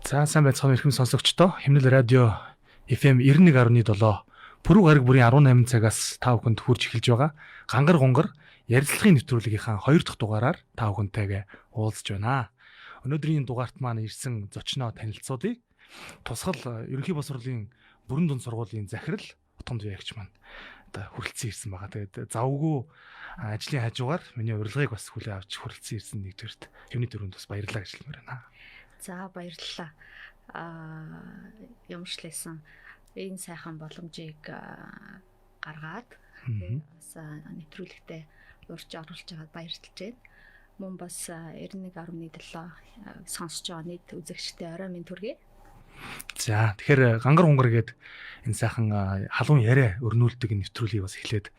За, сайн байцгаана, эрхэм сонсогчдоо. Химнэл радио FM 91.7 Пүрэв гараг бүрийн 18 цагаас та бүхэнд хүрч эхэлж байгаа Гангар гунгар ярилцлагын нэвтрүүлгийнхаа 2 дахь дугаараар та бүхэнтэйгээ уулзж байна. Өнөөдрийн дугаарт маань ирсэн зочноо танилцуулъя. Тусгал ерөнхий боловсролын бүрэн дунд сургуулийн захирал Утгам Зүйягч маань одоо хүрэлцэн ирсэн байгаа. Тэгээд завгүй ажлын хажуугаар миний урилгыг бас хүлээн авч хүрэлцэн ирсэн нэгдүгээрт юуны төрөнд бас баярлалаа гэж хэлмээр байна. За, баярлалаа. Ямар ч лээсэн энэ сайхан боломжийг гаргаад бас нэвтрүүлэгтээ урьж оруулж байгаад баярлж байна. Мөн бас 91.7 сонсож байгаа нийт үзэгчтэй орой минь төргий. За, тэгэхээр Гангар гунгар гээд энэ сайхан халуун яриа өрнүүлдэг нэвтрүүлгийг бас эхлээд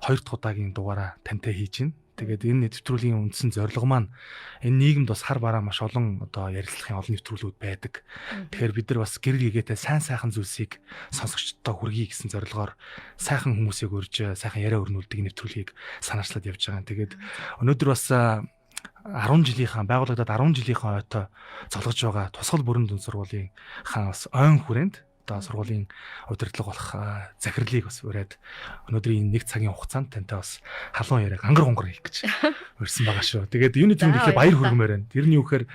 хоёр дахь удаагийн дугаараа тантай хийж байна. Тэгээд энэ нэвтрүүлгийн үндсэн зорилго маань энэ нийгэмд бас хар бараа маш олон одоо ярилцлагын олон нэвтрүүлгүүд байдаг. Тэгэхээр бид нар бас гэрэл гэгээтэй сайн сайхан зүйлсийг сонсогчдод хүргэе гэсэн зорилгоор сайхан хүмүүсийг урьж сайхан яриа өрнүүлдэг нэвтрүүлгийг санаачлаад явж байгаа. Тэгээд өнөөдөр бас 10 жилийнхаа байгуулагдаад 10 жилийнхаа ойтой золгож байгаа Тусгал бүрэн дунд сургуулийн хаан бас ойн хүрээнд одоо сургуулийн удирдлага болох захирлыг бас уриад өнөөдрийн нэг цагийн хугацаанд тантай бас халуун яриа гангар гунгар хийх гэж урьсан байгаа шүү. Тэгээд юуны түрүүнд ихээр баяр хүргэмээр байна. Тэрний юу гэхээр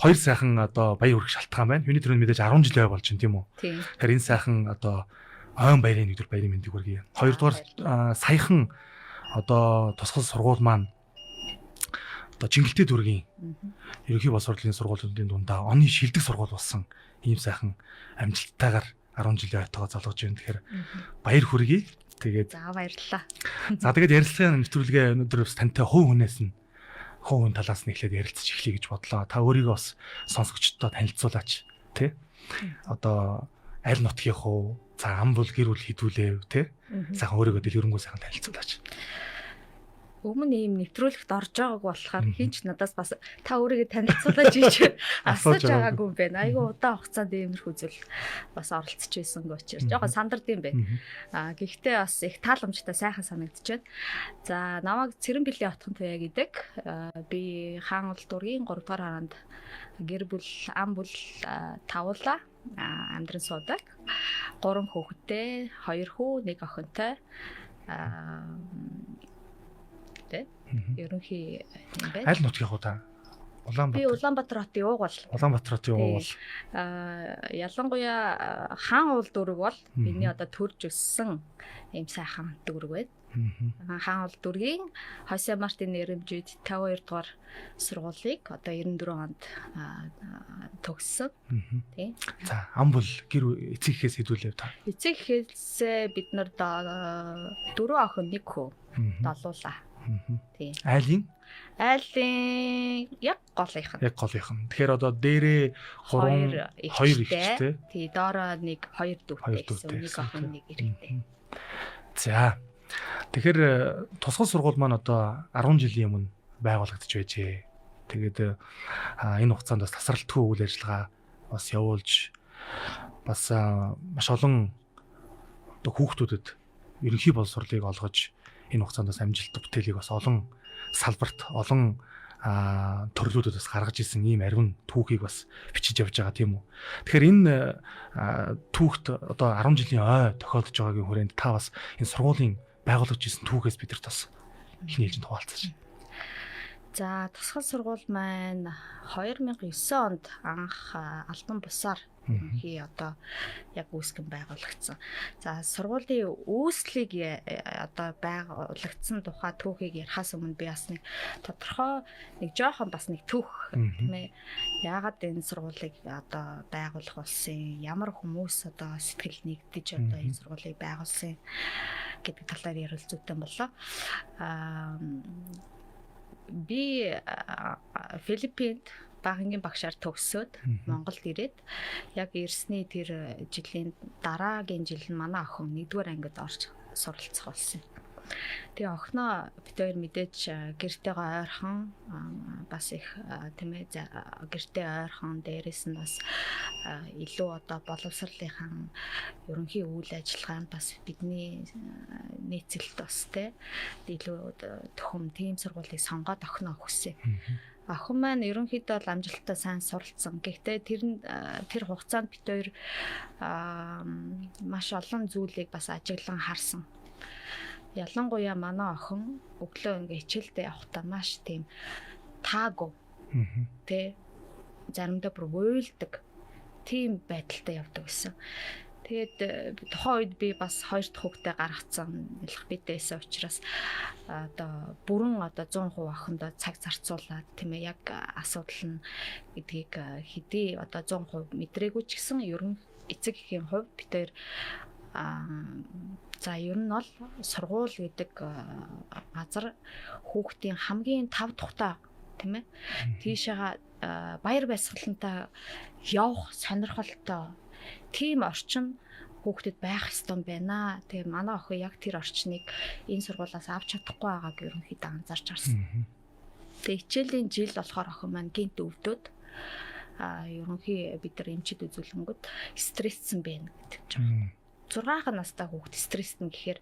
хоёр сайхан одоо баяр хүрэх шалтгаан байна. Юуны түрүүнд мэдээж 10 жил ой болж байна, тийм үү? Тэгэхээр энэ сайхан одоо ойн баярын нэгдүгээр баярын мэндийг хүргэе. Хоёрдугаар, саяхан одоо тусгал сургууль маань одоо Чингэлтэй дүүргийн ерөнхий боловсролын сургуулиудын дундаа оны шилдэг сургууль болсон ийм сайхан амжилттайгаар 10 жилийн ойтойгоо золгож байна. Тэгэхээр баяр хүргэе. Тэгээд за, баярлалаа. За, тэгээд ярилцлагын нэвтрүүлгээ өнөөдөр бас тантай хувь хүнээс нь, хувь хүн талаас нь эхлээд ярилцаж эхлэе гэж бодлоо. Та өөрийгөө бас сонсогчдод танилцуулаач, тий? Одоо аль нутгийнх уу? За, ам бол гэр бүл хэдүүлээ, тий? Сайхан өөрийгөө дэлгэрэнгүй сайхан танилцуулаач. Өмнө ийм нэвтрүүлэгт орж байгааг болохоор хинч надаас бас та өөрийгөө танилцуулаач гэж асууж байгаагүй юм байна. Айгүй удаан хугацаанд иймэрхүү зүйл бас оролцож байсангүй учраас жоохон сандард юм байна. Гэхдээ бас их тааламжтай, сайхан санагдчихэв. За, намайг Цэрэнбэлийн Отхон Туяа гэдэг. Би Хаан уул дүүргийн 3 дугаар хараанд гэр бүл ам бүл тавуулаа амьдран суудаг. 3 хүүхэдтэй, 2 хүү, 1 охинтой. Тэ. Ерөнхий юм байна. Аль нутгийнх уу та? Улаанбаатар. Би Улаанбаатар хотын уугуул. Улаанбаатар хотын уугуул. Ялангуяа Хаан уул дүүрэг бол миний одоо төрж өссөн ийм сайхан дүүрэг байна. Хаан уул дүүргийн Хосе Мартин нэрэмжид 52 дугаар сургуулийг одоо 94 онд төгссөн. Тий. За, ам бол гэр эцэг эхээс хэдүүлэв та? Эцэг эхээсээ бид нар 4 охин, 1 хүү долуулаа. Тий. Айлын? Айлын яг голынх нь. Яг голынх нь. Тэгэхээр одоо дээрээ 3 2 эгчтэй. Тий, доороо 1 2 дүүтэй гэсэн, нэг охин, нэг эрэгтэй. За. Тэгэхээр тусгал сургууль маань одоо 10 жилийн өмнө байгуулагдаж байжээ. Тэгээд энэ хугацаанд бас тасралтгүй үйл ажиллагаа бас явуулж бас маш олон одоо хүүхдүүдэд ерөнхий боловсролыг олгож энэ хугацаанд бас амжилт бүтээлийг бас олон салбарт, олон төрлүүдэд бас гаргаж исэн ийм ариун түүхийг бас бичиж явж байгаа, тийм үү. Тэгэхээр энэ түүхт одоо 10 жилийн ой тохиолдож байгаагийн хүрээнд та бас энэ сургуулийн байгуулагдж исэн түүхээс бидэрт бас эхний ээлжинд хуваалцаач. За, тусгал сургууль маань 2009 онд анх албан бусаар ерөнхий одоо яг үүсгэн байгуулагдсан. За, сургуулийн үүслийг одоо байгуулагдсан тухай түүхийг ярихаас өмнө би бас нэг тодорхой нэг жоохон бас нэг түүх, тийм ээ. Яагаад энэ сургуулийг одоо байгуулах болсон, ямар хүмүүс одоо сэтгэл нэгдэж одоо энэ сургуулийг байгуулсан гэдэг талаар ярил зүйтэй боллоо. Би Филиппинд багангийн багшаар төгсөөд Монголд ирээд яг ирсний тэр жилийн дараагийн жил нь манай охин 1-р ангид орж суралцах болсон. Тэгээ охиноо бид хоёр мэдээж гэртэйгээ ойрхон, бас их, тийм ээ, гэртээ ойрхон, дээрээс нь бас илүү одоо боловсролынхан ерөнхий үйл ажиллагаанд бас бидний нийцэлт бас, те, илүү төхөм тийм сургуулийг сонгоод охиноо өгсөн. Охин маань ерөнхийдөө бол амжилттай сайн суралцсан. Гэхдээ тэр хугацаанд бид хоёр маш олон зүйлийг бас ажиглан харсан. Ялангуяа манай охин өглөө ингээ хичээлдээ явахдаа маш тийм таагүй. Тэ заримдаа бүр уйлдаг тийм байдалтай явдаг гэсэн. Тэгээд тухайн үед би бас хоёр дахь хүүхдээ гаргацсан нэлэх битэйсэн учраас одоо бүрэн одоо 100% охиндоо цаг зарцуулаад тийм ээ яг асуудал нь гэдгийг хэдий одоо 100% мэдрээгүй ч гэсэн ер нь эцэг эхийн хувьд бид хоёр за ер нь бол сургууль гэдэг газар хүүхдийн хамгийн тав тухтай тийм ээ тийшээгээ баяр баясгалантай явах сонирхолтой тийм орчин хүүхдэд байх ёстой юм байна. Тэгээ манай охин яг тэр орчныг энэ сургуулиас авч чадахгүй байгааг ерөнхийдөө анзаарч харсан. Тэгээ хичээлийн жил болохоор охин маань гинт өвдөд ерөнхий бид нар эмчид үзүүлэнгүүд стресссэн байна гэдэг чинь. 6 настай хүүхд стресстэн гэхээр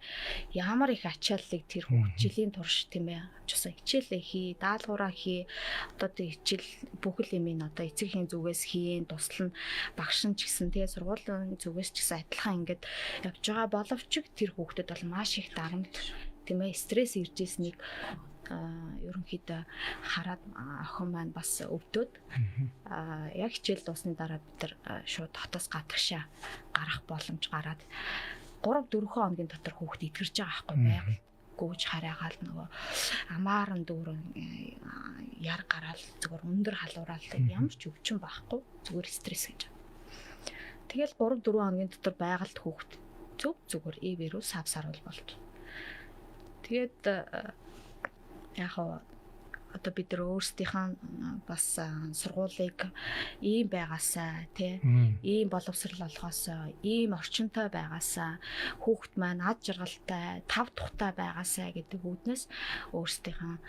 ямар их ачааллыг тэр хүүхд жилийн турш тийм ээ авчихсан. Хичээлээ хий, даалгавраа хий. Одоо тэр хичээл бүх л юм ин одоо эцэг эхийн зүгээс хийн, туслана, багш нь ч гэсэн тэгээ сургуулийн зүгээс ч гэсэн адилхан ингээд явж байгаа боловч тэр хүүхдэд бол маш их дарамт тийм ээ стресс ирж ирснийг ерөнхийдөө хараад охин маань бас өвдөд яг хичээл дуусны дараа бид нар шууд хотоос гадагшаа гарах боломж гараад 3-4 хоногийн дотор хүүхд эдгэрж байгаа байхгүй байгаль гүйж хараагаал нөгөө амааран дүүрэн яр гараал зүгээр өндөр халуураал ямар ч өвчин байхгүй зүгээр стресс гэж. Тэгэл 3-4 хоногийн дотор байгальд хүүхд зөв зүгээр ивэрүү сав саруул болж. Тэгээд яг одоо бид нар өөрсдийнхээ бас сургуулийг ийм байгаасаа тий ийм боловсрал олгоосоо ийм орчинтой байгаасаа хүүхд маань ад жаргалтай тав тухтай байгаасаа гэдэг үүднээс өөрсдийнхээ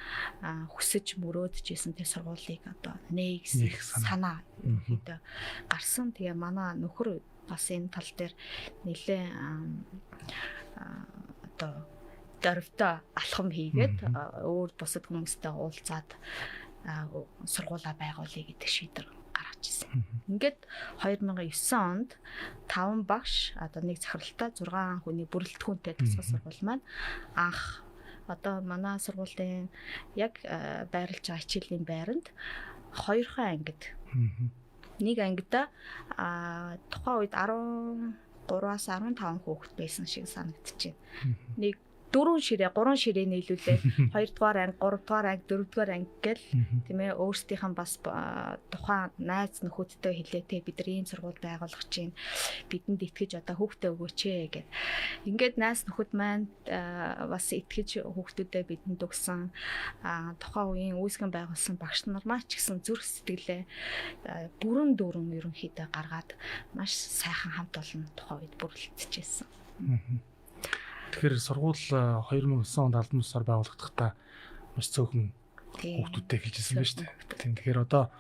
хүсэж мөрөөдөж исэн тий сургуулийг одоо нээ гэсэн санаа ерөнхийдөө гарсан. Тэгээ манай нөхөр бас энэ тал дээр нэлээ одоо дөрвтэй алхам хийгээд өөр бусад хүмүүстэй уулзаад сургуулаа байгуулъя гэдэг шийдвэр гаргаж ирсэн. Ингээд 2009 онд 5 багш одоо нэг захиралтай 6 хүний бүрэлдэхүүнтэй тусгай сургууль маань анх одоо манай сургуулийн яг байрлаж байгаа хичээлийн байранд 2 ангид нэг ангидаа тухайн үед 13-аас 15 хүүхэд байсан шиг санагдчихэв. Нэг 4 ширээ 3 ширээ нийлүүлээ 2 дугаар анги 3 дугаар анги 4 дугаар анги гэл тийм ээ өөрсдийнх нь бас тухайн найз нөхөдтэй хэлээ те бид нар ийм сургууль байгуулах чинь бидэнд итгэж одоо хүүхдээ өгөөч ээ гэд. Ингээд найз нөхөд маань бас итгэж хүүхдүүдэд бидэнд өгсөн. Тухайн үеийн үүсгэн байгуулсан багш нар маань ч гэсэн зүрх сэтгэлээ бүрэн дүүрэн ерөнхийдөө гаргаад маш сайхан хамт олон тухайн үед бүрэлдэжсэн. Тэгэхээр сургууль 2009 онд албан ёсоор байгууллагдахдаа маш цөөхөн хүүхдүүдтэй эхэлж ирсэн байна шүү дээ. Тийм тэгэхээр одоо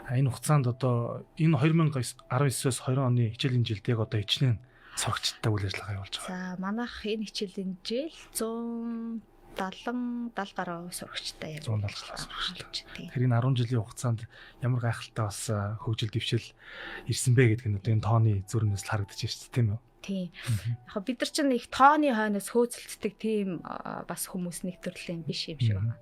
энэ хугацаанд одоо энэ 2019-оос 20 оны хичээлийн жилд яг одоо хичнээн сурагчтай үйл ажиллагаа явуулж байгаа. За манайх энэ хичээлийн жил 170 70 гаруй сурагчтай яг 170 гаруй сурагчтай. Тэгэхээр энэ 10 жилийн хугацаанд ямар гайхалтай бас хөгжил дэвшил ирсэн бэ гэдг нь одоо энэ тооны зүрнээс л харагдаж байна шүү дээ, тийм үү? Тийм. Яг бид нар чинь их тооны хойноос хөөцөлддөг тийм бас хүмүүс нэг төрлийн биш юм шиг байна.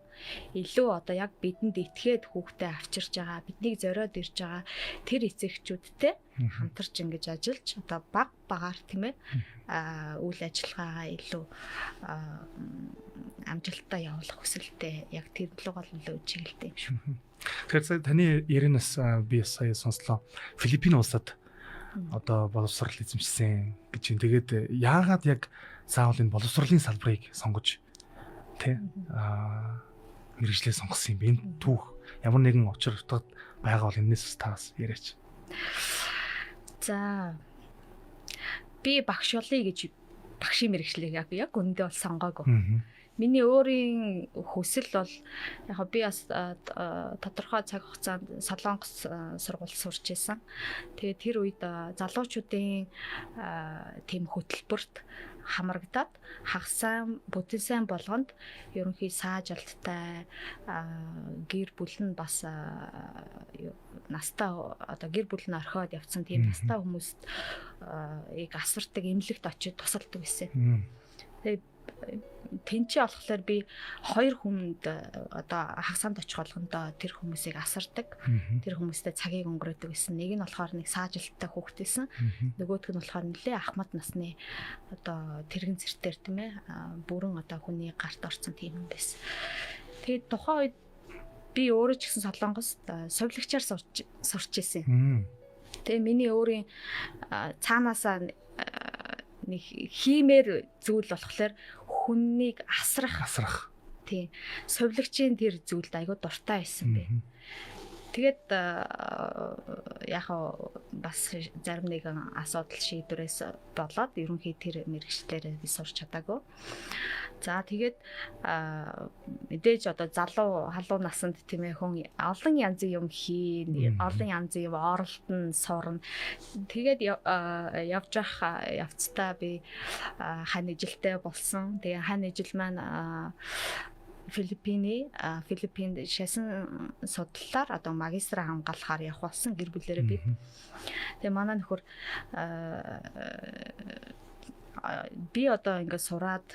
Илүү одоо яг бидэнд итгээд хүүхдээ авчирч байгаа, биднийг зориод ирж байгаа тэр эцэгчүүдтэй хамтарч ингэж ажиллаж одоо баг багаар тийм ээ үйл ажиллагаагаа илүү амжилттай явуулах хүсэлтэй яг тэр луг бол илүү чиглэлтэй юм шиг. Тэгэхээр таны ярианаас би сая сонслоо. Филиппин улсад одоо боловсрал эзэмшсэн гэж юм. Тэгээд яагаад яг заавал энэ боловсролын салбарыг сонгож тий мэргэжлээ сонгосон юм бэ? Энэ түүх ямар нэгэн учир утга байгаа бол энэс таас яриач. За би багш болъё гэж багшийн мэргэжлийг яг үндэ бол сонгоогүй. Миний өөрийн хүсэл бол яг би бас тодорхой цаг хугацаанд Солонгос сургууль сурч исэн. Тэгээд тэр үед залуучуудын тийм хөтөлбөрт хамрагдаад хагас сайн бүтэн сайн болгонд ерөнхий саажалттай гэр бүл нь бас настай одоо гэр бүл нь орхиод явцсан тийм настай хүмүүст ийг асардаг эмнэлэгт очиж тусалдаг байсан. Тэгээд тэнцээ болохоор би хоёр хүнд одоо хагасанд очих болгондоо тэр хүмүүсийг асардаг. Тэр хүмүүстэй цагийг өнгөрөөдөг гэсэн. Нэг нь болохоор нэг саажилттай хүүхэд байсан. Нөгөөх нь болохоор нэлээ ахмад насны одоо тэрэгэн цэртээр тийм ээ бүрэн одоо хүний гарт орсон тийм юм байсан. Тэгээд тухайн үед би өөрөө ч гэсэн Солонгост сувилагчаар сурч исэн. Тэгээ миний өөрийн цаанаасаа нэг хиймээр зүйл болохоор хүннийг асрах. Тийм. Сувилагчийн тэр зүйлд айгүй дуртай байсан би. Тэгээд яг бас зарим нэгэн асуудал шийдвэрээс болоод ерөнхий тэр мэргэжлээр би сурч чадаагүй. За тэгээд мэдээж одоо залуу халуун насанд тийм ээ хүн олон янзын юм хийн, олон янзын юм оролдоно, сурна. Тэгээд явж явах явцдаа би хань ижилтэй болсон. Тэгээ хань ижил маань Филиппинд шасан судлалаар одоо магистра хамгаалахаар явах болсон гэр бүлээрээ би. Тэгээ манай нөхөр би одоо ингээд сураад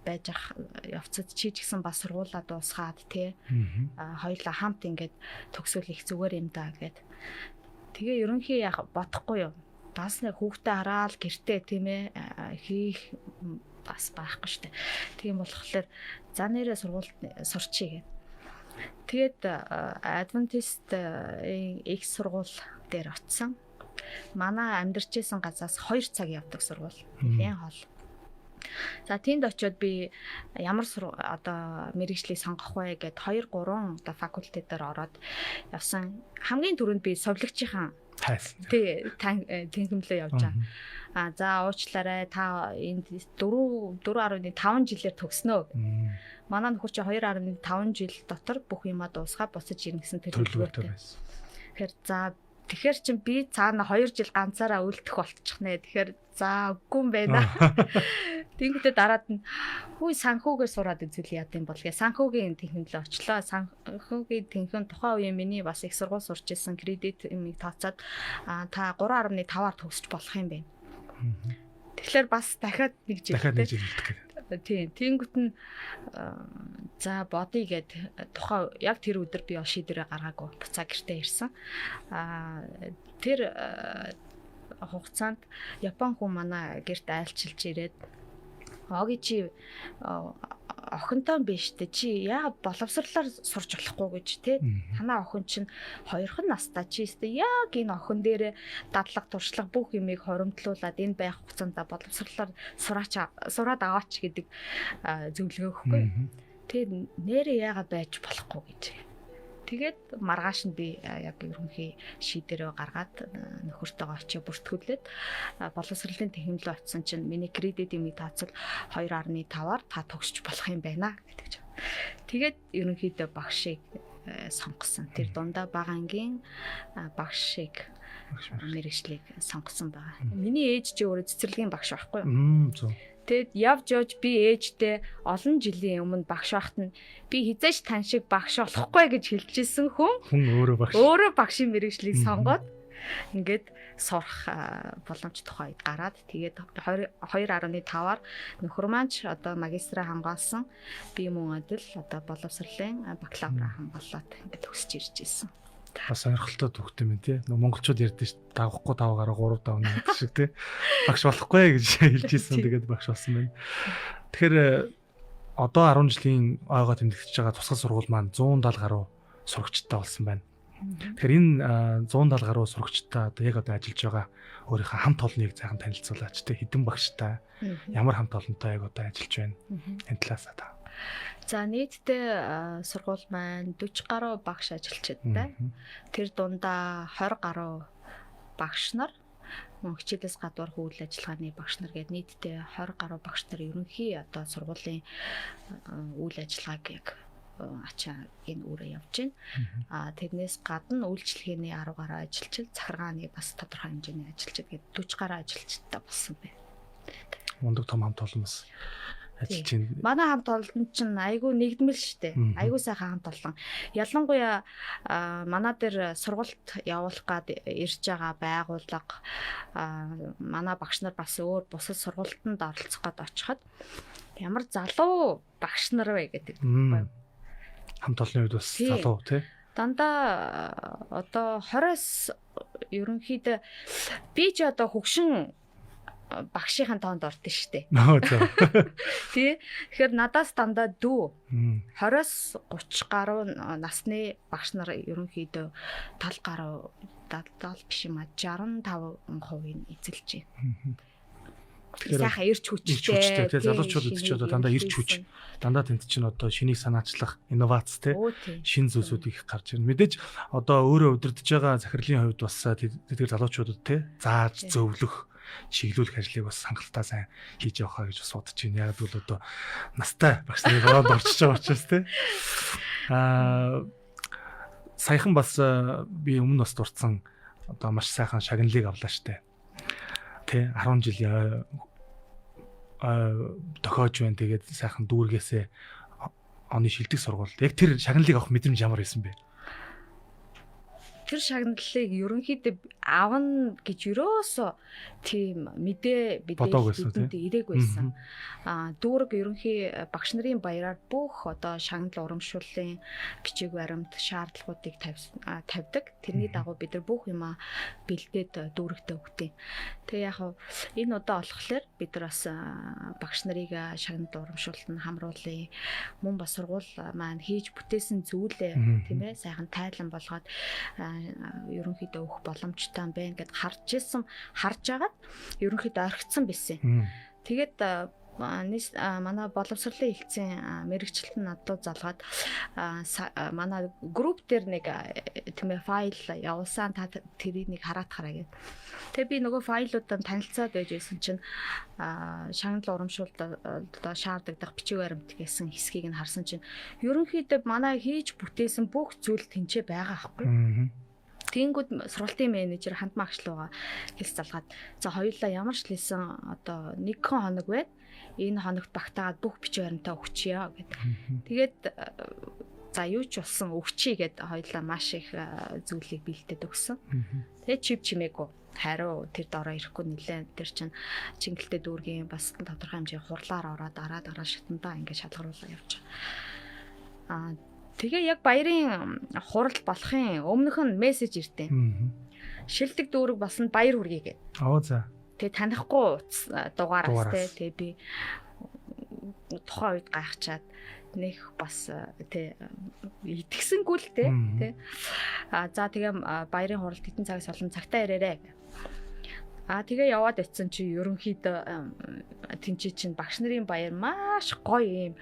байж ах явцад чи ч гэсэн бас сургуулаа дуусгаад тий хоёулаа хамт ингээд төгсөөл их зүгээр юм да гэд. Тэгээ ерөнхий яг бодохгүй юу. Бас нэг хүүхдээ хараал гэртээ тийм ээ хийх бас байхгүй штэ. Тийм болохоор за нэрээ сургуульд сурчий гэд. Тэгээд Адвентист их сургууль дээр очсон. Манай амьдарч исэн газраас 2 цаг явдаг сургууль. Нэлээн хол. За тэнд очиод би ямар одоо мэргэжлийг сонгох вэ гэд 2 3 одоо факультетээр ороод явсан. Хамгийн түрүүнд би сувилагчийн тий тэнхимлээ явж байгаа. А за уучлаарай та энд 4.5 жилээр төгснөө. Манай нөхөр чи 2.5 жил дотор бүх юмаа дуусгаад буцаж ирнэ гэсэн төлөвлөгөөтэй байсан. Тэгэхээр за тэгэхээр чин би цаана 2 жил ганцаараа үлдэх болчих нэ. Тэгэхээр за үгүй юм байна. Тэнгүүтээ дараад нь хүй санхүүгээр сураад үзвэл яа гэм бол гэ. Санхүүгийн тэнхимлээ очлоо. Санхүүгийн тэнхим тухайн үеийн миний бас их сургууль сурч исэн кредит юмыг тооцоод та 3.5-аар төгсөж болох юм байна. Тэгэхээр бас дахиад нэг жил үлдэх гэдэг. Тийм. Тэнгүүт нь за бодъё гэд тухайн яг тэр өдөр би шийдвэрээ гаргаагүй. Буцаа гэртээ ирсэн. Тэр хугацаанд Япон хүн манай гэрт айлчилж ирээд Оги чи охинтой биш үү? Чи яагаад боловсрлоор сурч болохгүй гэж те? Танаа охин чинь 2хан настай чи өстө яг энэ охин дээр дадлага туршлага бүх юмыг хоримтлуулад энэ байх хугацаанд боловсрлоор сураад аваач гэдэг зөвлөгөө өгөхгүй. Тэгээд нэрээ яагаад байж болохгүй гэж. Тэгээд маргааш нь би яг ерөнхий шийдвэрээ гаргаад нөхөртөөгөө очиж бүртгүүлээд боловсролын тэнхимлээ очисон чинь миний кредит юмыг тооцвол 2.5-аар та төгсөж болох юм байна гэдэг чинь. Тэгээд ерөнхийдөө багшийг сонгосон. Тэр дундаа бага ангийн багш шиг мэргэжлийг сонгосон байгаа. Миний ээж чи өөрөө цэцэрлэгийн багш байхгүй юу? Зөв. Тэгэд явж явж би ээжтэй олон жилийн өмнө багш байхад нь би хизээч тань шиг багш болохгүй гэж хэлжсэн хүн өөрөө багшийн мэргэжлийг сонгоод ингээд сурах боломж тухай гараад тэгээд 2.5-аар нөхөр маань ч одоо магистра хамгаалсан, би мөн адил одоо боловсролын бакалавра хамгаалаад ингээд төгсөж ирж исэн. Бас сонирхолтой төгт юм тий. Нөө монголчууд ярьдэн шүү дээ. Давхгүй 5 гаруй 3 давна гэдэг шиг тий. Багш болохгүй гэж хэлж ирсэн. Тэгээд багш болсон байна. Тэгэхээр одоо 10 жилийн ойгоо тэмдэглэж байгаа тусгал сургууль маань 170 гаруй сурагчтай болсон байна. Тэгэхээр энэ 170 гаруй сурагчтай одоо яг одоо ажиллаж байгаа өөрийнхөө хамт олныг зайхан танилцуулаач тий. Хэдэн багштай, ямар хамт олонтой яг одоо ажиллаж байна. Энэ талаасаа та. За нийтдээ сургууль маань 40 гаруй багш ажилчтай. Тэр дундаа 20 гаруй багш нар Мөн хичээлээс гадуурх үйл ажиллагааны багш нар гээд нийтдээ 20 гаруй багш нар ерөнхий одоо сургуулийн үйл ажиллагааг яг ачаа энэ үрээ явж байна. А тэрнээс гадна үйлчилгээний 10 гаруй ажилчид, захиргааны бас тодорхой хэмжээний ажилчид гээд 40 гаруй ажилчидтай болсон байна. Мундаг том хамт олон бас ажиллаж байна. Манай хамт олон чинь айгүй нэгдмэл штэ. Айгүй сайхан хамт олон. Ялангуяа манай дээр сургалт явуулах гад ирж байгаа байгууллага, манай багш нар бас өөр бусад сургалтанд оролцох гад очиход ямар залуу багш нар вэ гэдэг. Хамт олонны үед бас залуу тий. Дандаа одоо 20-оос ерөнхийдөө би ч одоо хөгшин багшийн тоонд ордон штэ. Тий. Тэгэхээр надаас дандаа дүү 20-оос 30 гаруй насны багш нар ерөнхийдөө тал гаруй 70 биш юм а 65% эзэлж байна. Тэгэхээр сайхан ирч хүчтэй тий, залуучууд ч одоо дандаа ирч хүч, дандаа тэнд чинь одоо шинийг санаачлах, инновац тий, шин зүйлсүүд их гарч ирнэ. Мэдээж одоо өөрөө удирдах байгаа захирлын хувьд бас тэдгээр залуучуудад тий зааж зөвлөх, чиглүүлэх ажлыг бас хангалттай сайн хийж явахаа гэж бас бодож байна. Яг л одоо настай багш нарын бороонд орчиж байгаа учраас тий. Саяхан бас би өмнө бас дурдсан одоо маш сайхан шагналыг авлаа штэ. Тэ 10 жил тохиож байна. Тэгээд сайхан дүүргээсээ оны шилдэг сургууль. Яг тэр шагналыг авах мэдрэмж ямар байсан бэ? Тэр шагналыг ерөнхийдөө авна гэж ерөөсөө тийм мэдээ бидэнд ирээгүй байсан. Дүүрэг ерөнхий багш нарын баяраар бүх одоо шагнал урамшууллын бичиг баримт шаардлагуудыг тавьдаг. Тэрний дагуу бид нар бүх юмаа бэлдээд дүүрэгтээ өгдөг. Тэгээ яг энэ удаа болохоор бид нар бас багш нарыг шагнал урамшуулалт нь хамруулъя. Мөн бас сургууль маань хийж бүтээсэн зүйлээ тийм сайхан тайлан болгоод ерөнхийдөө өгөх боломжтой юм байна гэд харж исэн, харж агаад ерөнхийдөө орхицсан байсан. Тэгээд манай боловсролын хэлтсийн мэрэгчлэлт нь над руу залгаад манай групп дээр нэг тийм файл явуулсан, та тэрийг нэг хараад хараа гэв. Тэгээ би нөгөө файлуудаа танилцаад байж байсан чинь шагнал урамшуулалт одоо шаардлагадах бичиг баримт гэсэн хэсгийг нь харсан чинь ерөнхийдөө манай хийж бүтээсэн бүх зүйл тэнцээ байгаа байхгүй. Тэнгүүд сургалтын менежер хандмаа агшлууга хэлс залгаад за хоёулаа ямар ч хэлсэн одоо 1 хоног байна. Энэ хоногт багтаагаад бүх бичиг баримтаа өгчье гэд. Тэгээд за юу ч болсон өгчье гэд хоёулаа маш их зүйлийг бэлдээд өгсөн. Тэгээд чип чимээгүй хариу тэр дороо ирэхгүй нэлээ. Тэр чинь Чингэлтэй дүүргийн бас тодорхой хэмжээ хурлаар ороод дараа дараа шатандаа ингээд шалгаруулаа явж байгаа. Тэгээ яг баярын хурал болохын өмнөх нь мессеж иртээ. Шилдэг дүүрэг болсон баяр хүргэе гэд. Аа за. Тэгээ танихгүй дугаараас те. Тэгээ би тухайн үед гайхчаад нэх бас тэ итгэсэнгүй л те. А за тэгээ баярын хуралд хэдэн цагаас олон цагтаа ирээрэй. А тэгээ яваад очисон чи ерөнхийдөө тэнцээ чинь багш нарын баяр маш гоё юм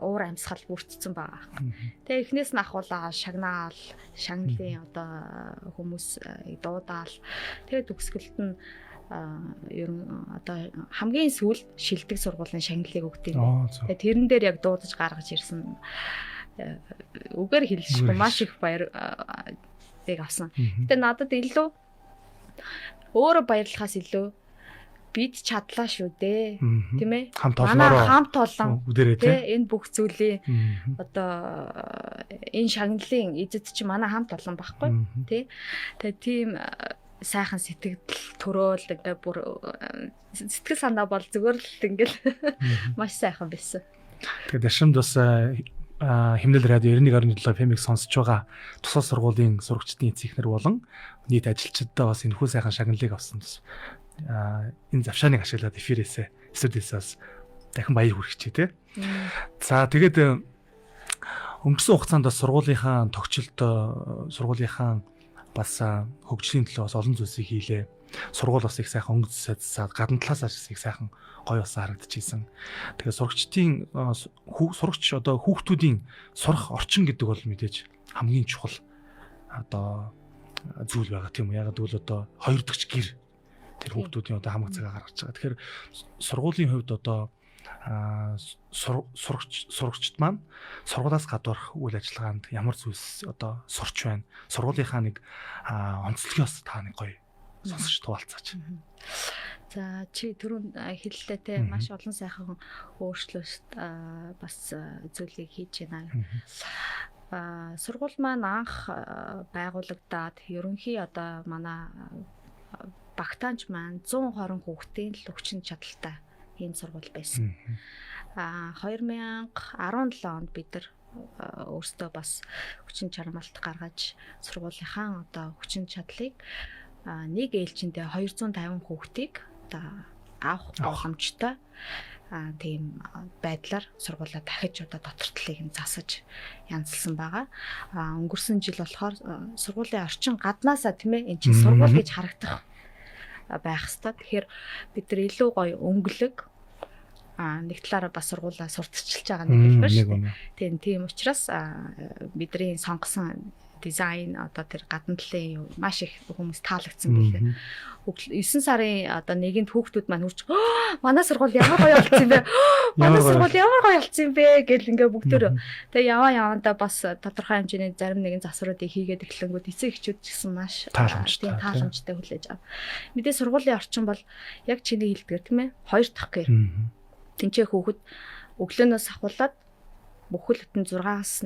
уур амьсгал бүрдсэн байгаа. Тэгээ эхнээс нь ахуулаа шагнаал, шагналын одоо хүмүүс дуудаал. Тэгээ төгсгөлд нь ер нь одоо хамгийн сүүлд шилдэг сургуулийн шагналыг өгдөг юм. Тэгээ тэрэн дээр яг дуудаж гаргаж ирсэн. Үгээр хэлшгүй маш их баяр авсан. Гэтэ надад илүү өөрөө баярлахаас илүү бид чадлаа шүү дээ. Тийм ээ? Манай хамт олон тий энэ бүх зүйлийн одоо энэ шагналын эзэд чи манай хамт олон байхгүй тий. Тэгээ тийм сайхан сэтгэл төрөөл ингээ бүр сэтгэл санаа бол зүгээр л ингээл маш сайхан байсан. Тэгээд Дашимд бас Химнэл радио 91.7 FM-ийг сонсож байгаа тусгай сургуулийн сурагчдын эцэг эхнэр болон нийт ажилчдаа бас энэхүү сайхан шагналыг авсан бас энэ завшааныг ашиглаад эфирээсээ студиэсээ дахин баяр хүргэчихье тий. За тэгээд өнгөрсөн хугацаанд бас сургуулийнхаа тогтчлолт, сургуулийнхаа бас хөгжлийн төлөө бас олон зүйлсийг хийлээ. Сургууль бас их сайхан өнгө сайдсаад гадна талаас их сайхан гоё бас харагдчихсэн. Тэгээ сурагчдын сурагч одоо хүүхдүүдийн сурах орчин гэдэг бол мэдээж хамгийн чухал одоо зүйл байгаа тийм үү. Яг гэвэл одоо хоёр дахь гэр Тэр хүүхдүүдийн одоо хамаг цагаа гаргаж байгаа. Тэгэхээр сургуулийн хувьд одоо сурагчид маань сургуулиас гадуурх үйл ажиллагаанд ямар зүйлс одоо сурч байна? Сургуулийнхаа нэг онцлогоос та нэг гоё сонсогч хуваалцаач. За, чи түрүүн хэллээ те, маш олон сайхан өөрчлөлт бас зүйлийг хийж байна. Сургууль маань анх байгуулагдаад ерөнхий одоо манай багтаанч маань 120 хүүхдийн л хүчин чадалтай ийм сургууль байсан. 2017 онд бид нар өөрсдөө бас хүчин чармаалт гаргаж сургуулийнхаа одоо хүчин чадлыг нэг ээлжиндээ 250 хүүхдийг одоо авах боломжтой тийм байдлаар сургуулаа дахиж одоо дотор талыг нь засаж янзлсан байгаа. Өнгөрсөн жил болохоор сургуулийн орчин гаднаасаа, тийм ээ, эн чинь сургууль гэж харагдах байх хэвээр. Тэгэхээр бид нар илүү гоё өнгөлөг, нэг талаараа бас сургуулаа сурталчилж байгаа нэг хэлбэр шүү дээ. Тийм учраас бидний сонгосон дизайн одоо тэр гадна талын маш их хүмүүс таалагдсан билээ. 9 сарын одоо нэгэнд хүүхдүүд маань хурж, "Манай сургууль ямар гоё болцсон юм бэ? Манай сургууль ямар гоё болцсон юм бэ?" гэл ингээ бүгдөө. Тэгээ яваа явандаа бас тодорхой хэмжээний зарим нэгэн засваруудыг хийгээд эхлэнгүүд эцэг эхчүүд ч гэсэн маш тааламжтай хүлээж ав. Мэдээ сургуулийн орчин бол яг чиний хэлдгээр, тийм ээ, 2 дахь гэр. Тэнцээ хүүхэд өглөөнөөс ахуулаад бүхэл бүтэн 6-аас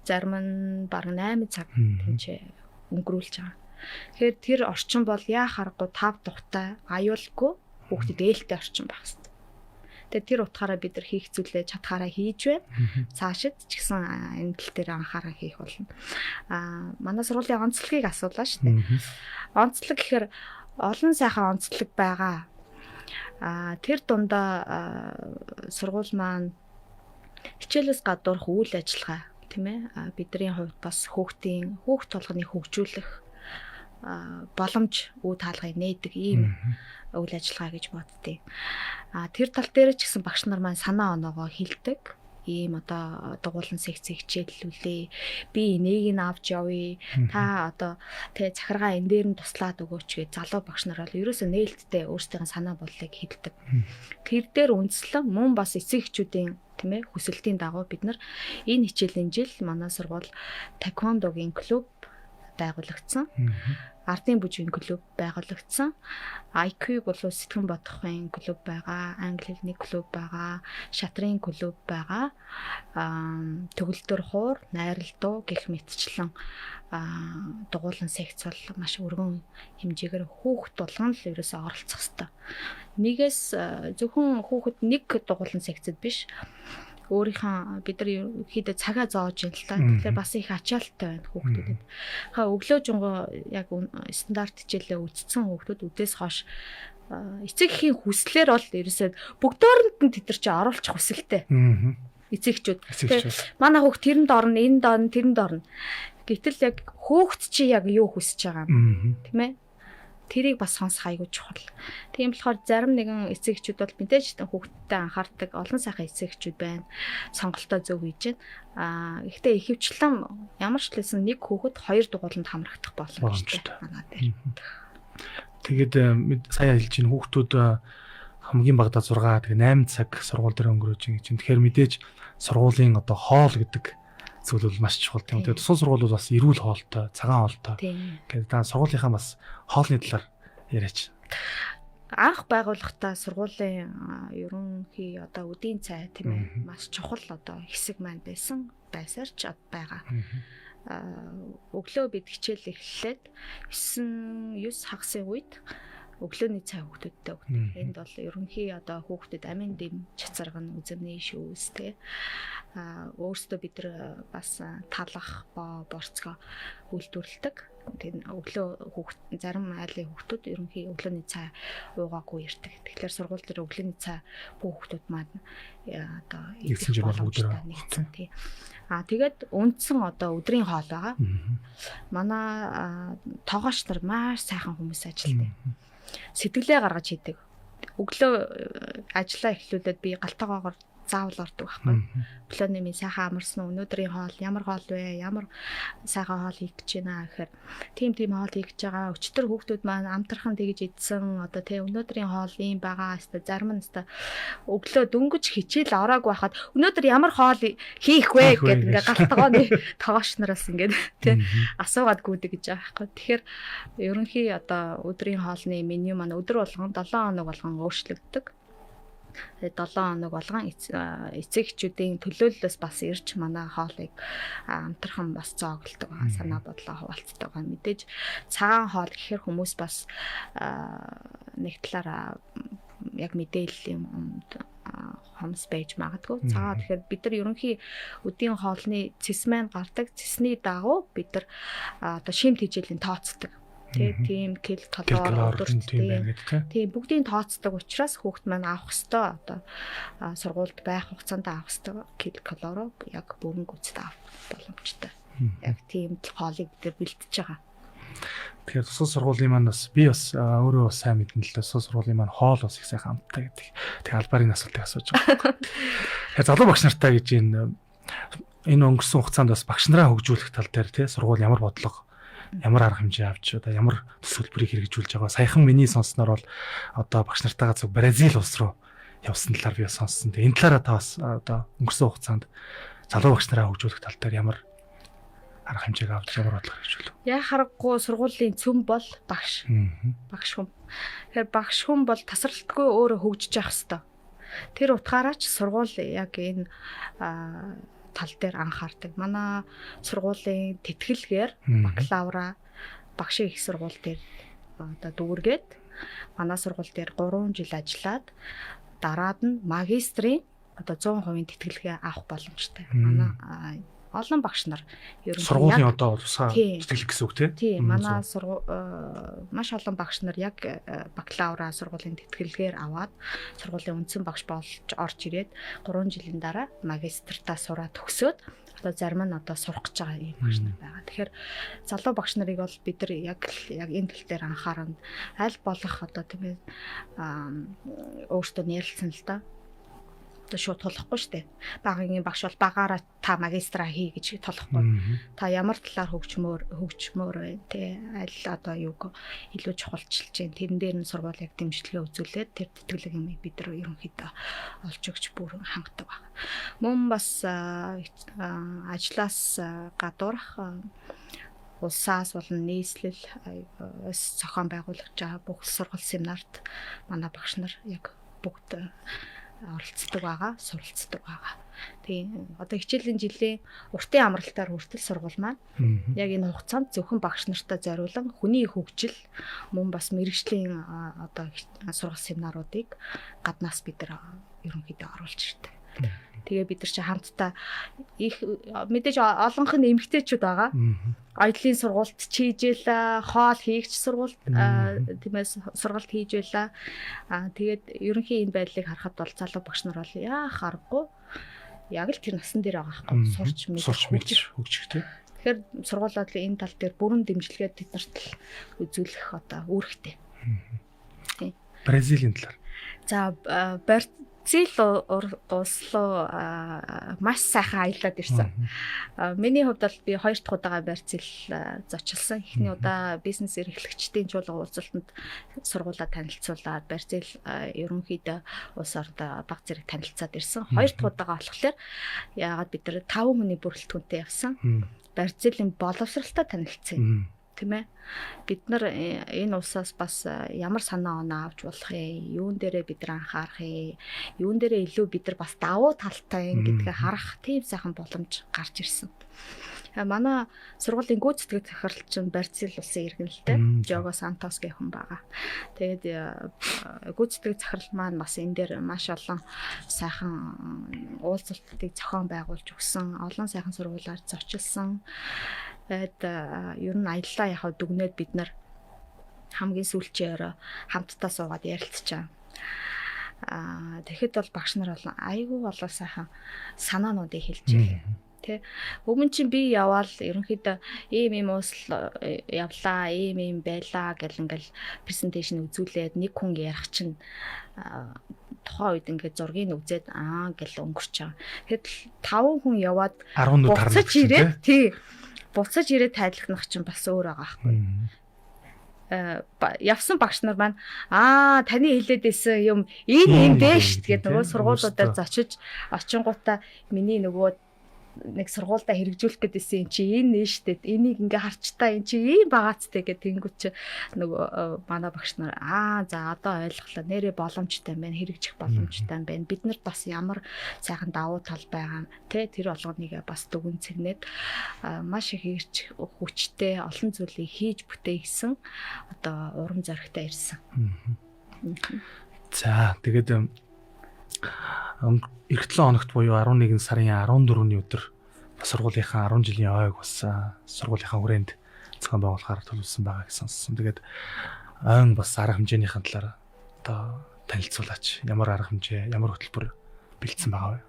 зарим нь бараг 8 цаг тэнцээ өнгөрүүлж байгаа. Тэгэхээр тэр орчин бол яа харахгүй тав тухтай, аюулгүй, хүүхдэд ээлтэй орчин байх хэрэгтэй. Тэгээ тэр утгаараа бид нар хийх зүйлээ чадхаараа хийж байна. Цаашид ч гэсэн энэ тал дээр анхааран хийх болно. Манай сургуулийн онцлогийг асуулаа шүү дээ. Онцлог гэхээр олон сайхан онцлог байгаа. Тэр дундаа сургууль маань хичээлээс гадуурх үйл ажиллагаа, тийм ээ, бидний хувьд бас хүүхдийн хүүхд толгойн хөгжүүлэх боломж үе таалгыг нээдэг ийм үйл ажиллагаа гэж боддیں۔ Тэр тал дээр ч гэсэн багш нар маань санаа оноогоо хилдэг. Ийм одоо дугуулan секцийг хичээллүүлээ. Би энийг нь авч явъя. Та одоо тэ захиргаа энэ дээр нь туслаад өгөөч гэж залуу багш нар бол ерөөсөө нээлттэй өөрсдийн санаа бодлыг хэлдэг. Тэр дээр үндслэн мөн бас эцэг эхчүүдийн, тийм ээ, хүсэлтийн дагуу бид нар энэ хичээлийн жил манай сургууль таеквондогийн клуб байгуулагдсан. Ардын бүжгийн клуб байгуулагдсан. IQ болов сэтгэн бодохын клуб байгаа, англи хэлний клуб байгаа, шатрын клуб байгаа. Төгөлдөр хуур, найрал дуу гэх мэтчлэн дугуулan секц бол маш өргөн хэмжээгээр хүүхд болгон л ерөөсөө оролцох ёстой. Нэгээс зөвхөн хүүхэд нэг дугуулan секцэд биш, өөрийнхөө бид нар ерөнхийдөө цагаа зоож юм л та. Тэгэхээр бас их ачаалттай байна хүүхдүүдэд. Ха өглөө жунгоо яг стандарт хичээлээ үздсэн хүүхдүүд үдээс хойш эцэг эхийн хүслээр бол ерөөсөө бүгдөөрэнд нь тэд нар чи оруулах хүсэлтэй. Эцэг эхчүүд. Манай хүүхд тэрэнд орно, энд орно, тэрэнд орно. Гэтэл яг хүүхд чи яг юу хүсэж байгаа юм, тийм ээ? Тэрийг бас сонсох айгүй чухал. Тийм болохоор зарим нэгэн эцэг эхчүүд бол мэдээж хүүхдтэй анхаардаг олон сайхан эцэг эхчүүд байна. Сонголтоо зөв хийж байна. Гэхдээ ихэвчлэн ямар ч хэлсэн нэг хүүхэд 2 дугууланд хамрагдах боломжтой манай дээр. Тэгээд сая хэлж чинь хүүхдүүд хамгийн багадаа 6 тэгээ 8 цаг сургууль дээр өнгөрөөж байгаа чинь. Тэгэхээр мэдээж сургуулийн одоо хоол гэдэг зүйл бол маш чухал, тийм. Тэгээд тусгай сургуулиуд бас эрүүл хоолтой, цагаан хоолтой. Тэгээд та сургуулийнхаа бас хоолны талаар яриач. Анх байгуулгахдаа сургуулийн ерөнхий одоо үдийн цай, тийм ээ, маш чухал одоо хэсэг маань байсан, байсаар ч байгаа. Өглөө бид хичээл эхлээд 9 хагасын үед өглөөний цай хүүхдүүдтэй өгдөг. Энд бол ерөнхий одоо хүүхдэд амин дэм чацарган, үзэмний шүүс, тэ. Өөрсдөө бид нар бас талах, боо, борцгоо үйлдвэрлэдэг. Тэр өглөө хүүхд зарим айлын хүүхдүүд ерөнхий өглөөний цай уугаагүй ирдэг. Тэгэхээр сургууль дээр өглөөний цай бүх хүүхдүүд маань одоо идэх боломжтой нэгдсэн, тий. Тэгээд үндсэн одоо өдрийн хоол байгаа. Манай тоогооч нар маш сайхан хүмүүс ажилтдаг. Сэтгэлээ гаргаж хийдэг. Өглөө ажлаа эхлүүлээд би галтаагаагаар заавал ордог байхгүй. Өглөөний минь сайхан амарсан уу? Өнөөдрийн хоол ямар хоол вэ? Ямар сайхан хоол хийх гэж байна гэхээр тийм хоол хийх гэж байгаа. Өчтөр хүүхдүүд маань амтрахын тэгж идсэн. Одоо тий өнөөдрийн хоол ийм байгаа. Хэвээ зарим нь хэвээ өглөө дөнгөж хичээл ороог байхад өнөөдөр ямар хоол хийх вэ гэд ингээ галтгооны тогоош нараас ингээд тий асуугаад гүйдэг гэж байгаа байхгүй. Тэгэхээр ерөнхий одоо өдрийн хоолны меню маань өдөр болгон 7 хоног болгон өөрчлөгддөг. 7 хоног болгон эцэг эхчүүдийн төлөөллөөс бас ирж манай хоолыг амтрхан бас зооглдог байгаа, санаа бодлоо хуваалцдаг байгаа. Мэдээж цагаан хоол гэхэр хүмүүс бас нэг талаараа яг мэдээлэл юм хомс байж магадгүй. Цагаан тэгэхээр бид нар ерөнхий өдийн хоолны цэс маань гардаг. Цэсний дагуу бид нар одоо шим тэжээлийн тооцдог. Тийм кил калори өдөрт тийм бүгдийг тооцдог учраас хүүхд маань авах ёстой одоо сургуульд байх хугацаанд авах ёстой кил калори яг бүрэн гүйцэд авах боломжтой. Яг тийм л хоолыг бид нар бэлтэж байгаа. Тэгэхээр тусгай сургуулийн маань бас би бас өөрөө бас сайн мэднэ л дээ. Тусгай сургуулийн маань хоол бас их сайхан амттай гэдэг. Тэгээ албарын асуултыг асууж байгаа. Тэгэхээр залуу багш нартай гэж энэ өнгөрсөн хугацаанд бас багш нараа хөгжүүлэх тал дээр тий сургууль ямар бодлого, ямар арга хэмжээ авч одоо ямар төс төлбөрийг хэрэгжүүлж байгаа. Саяхан миний сонссноор бол одоо багш нартайгаа зөв Бразил улс руу явсан талаар би сонссон. Тэгээ энэ талаараа та бас одоо өнгөрсөн хугацаанд залуу багш нараа хөгжүүлэх тал дээр ямар арга хэмжээг авч ямар бодлого хэрэгжүүлв? Яа харахгүй сургуулийн цөм бол багш. Багш хүн. Тэгэхээр багш хүн бол тасралтгүй өөрөө хөгжиж явах ёстой. Тэр утгаараа ч сургууль яг энэ тал дээр анхаардаг. Манай сургуулийн тэтгэлгээр бакалавра багшийн их сургууль дээр одоо дүүргээд манай сургууль дээр 3 жил ажиллаад дараад нь магистрийн одоо 100% тэтгэлгээ авах боломжтой. Манай олон багш нар ерөнхийдөө сургуулийн одоо тусгай тэтгэлэг гэсэн үг тийм. Манай маш олон багш нар яг бакалавра сургуулийн тэтгэлгээр аваад сургуулийн үндсэн багш болж орж ирээд 3 жилийн дараа магистртаа сураад төгсөөд одоо зарим нь одоо сурах гэж байгаа ийм багш нар байгаа. Тэгэхээр залуу багш нарыг бол бид нар яг энэ тал дээр анхаарна. Аль болох одоо тийм ээ өөртөө нэрлсэн л да. Шууд тулахгүй шүү дээ. Багын багш бол багаараа та магистра хий гэж тулахгүй. Та ямар талаар хөгжмөр вэ? Тэ аль одоо юг илүү чухалчилж чинь тэрэн дээр нь сургууль яг дэмжлэгээ үзүүлээд тэр тэтгэлэг юм бид нар ерөнхийдөө олж өгч бүр хангадаг байна. Мөн бас ажлаас гадуурх улсаас болон нийслэл зохион байгуулж байгаа бүх сургалт семинарт манай багш нар яг бүгд оролцдог байгаа, суралцдаг байгаа. Тийм одоо хичээлийн жилийн уртын амралтаар хүртэл сургууль маань яг энэ хугацаанд зөвхөн багш нартай зориулан хүний хөгжил мөн бас мэргэжлийн одоо сургалт семинаруудыг гаднаас бид нар ерөнхийдөө оруулж ирдэг. Тэгээ бид нар чи хамтдаа их мэдээж олонх нь эмэгтэйчүүд байгаа. Аяллаа сургуульд чийжээлээ, хоол хийгч сургуульд тийм ээ сургалт хийж байлаа. Тэгээд ерөнхий энэ байдлыг харахад бол залуу багш нар бол яах аргагүй яг л тэр насан дээр байгаа байхгүй сурч мэдж хөгжих тийм. Тэгэхээр сургуулиуд энэ тал дээр бүрэн дэмжлэгээ тэднэрт л үзүүлэх одоо үүрэгтэй. Тийм. Бразилийн талаар. За Бразил улс руу маш сайхан аялаад ирсэн. Миний хувьд бол би 2 дахь удаага Бразил зочилсан. Эхний удаа бизнес эрхлэгчдийн чуулга уулзалтанд сургуулаа танилцуулаад Бразил ерөнхийдөө улс орондоо баг зэрэг танилцаад ирсэн. 2 дахь удаага болохоор яагаад бид нар 5 хүний бүрэлдэхүүнтэй явсан. Бразилийн боловсралтай танилцсан. Тийм ээ. Бид нар энэ улсаас бас ямар санаа оноо авч болох юм, юун дээрээ бид нар анхаарах юм, юун дээрээ илүү бид нар бас давуу талтай юм гэдгээ харах тийм сайхан боломж гарч ирсэн. Манай сургуулийн гүйцэтгэх захирал чинь Бразил улсын иргэнэлтэй Жого Сантос гэх хүн байгаа. Тэгээд гүйцэтгэх захирал маань бас энэ дээр маш олон сайхан уулзалтыг зохион байгуулж өгсөн, олон сайхан сургуулиар зочилсан. Тэгээд ер нь аяллаа яхав дүгнээд бид нар хамгийн сүүлчийн орой хамтдаа суугаад ярилцчихаа. Тэгэхэд бол багш нар бол айгүй болоо сайхан санаануудыг хэлж байлаа. Тэ өмнө чинь би яваал ерөнхийдөө ийм уус явлаа, ийм байлаа гэл ингээл презентацийн үзүүлээд нэг хүн ярих чинь Тухайн үед ингээд зургийг үзээд аа гэл өнгөрч байгаа. Тэгэхэд 5 хүн яваад 10 буцаж ирээд тий. Буцаж ирээд тайлгнах чинь бас өөр байгаа байхгүй. Явсан багш нар маань аа таны хэлээд байсан юм энэ юм дээ шүү дээ нөгөө сургуулиудаар зочиж очингуудаа миний нөгөө нэг сургуультай хэрэгжүүлэх гэдээсэн юм чи энэ нэ штэ энийг ингээ харчтаа энэ чи ийм багаацтай гэх тэнгүүт чи нөгөө манай багш нар аа за одоо ойлголоо нэрээ боломжтой юм байна хэрэгжих боломжтой юм байна бид нарт бас ямар сайхан давуу тал байгаа тэ тэр болгоныг бас дүгэн цэгнээд маш их ирч хүчтэй олон зүйлийг хийж бүтээсэн одоо урам зоригтой ирсэн. За тэгээд эх 7 хоногт буюу 11 сарын 14-ний өдөр бас сургуулийнхаа 10 жилийн ойг бас сургуулийнхаа хүрээнд зохион байгуулахаар төлөвлөсөн байгаа гэсэн сонссон. Тэгээд ойн бас арга хэмжээнийхэн талаар одоо танилцуулаач. Ямар арга хэмжээ, ямар хөтөлбөр бэлдсэн байгаа вэ?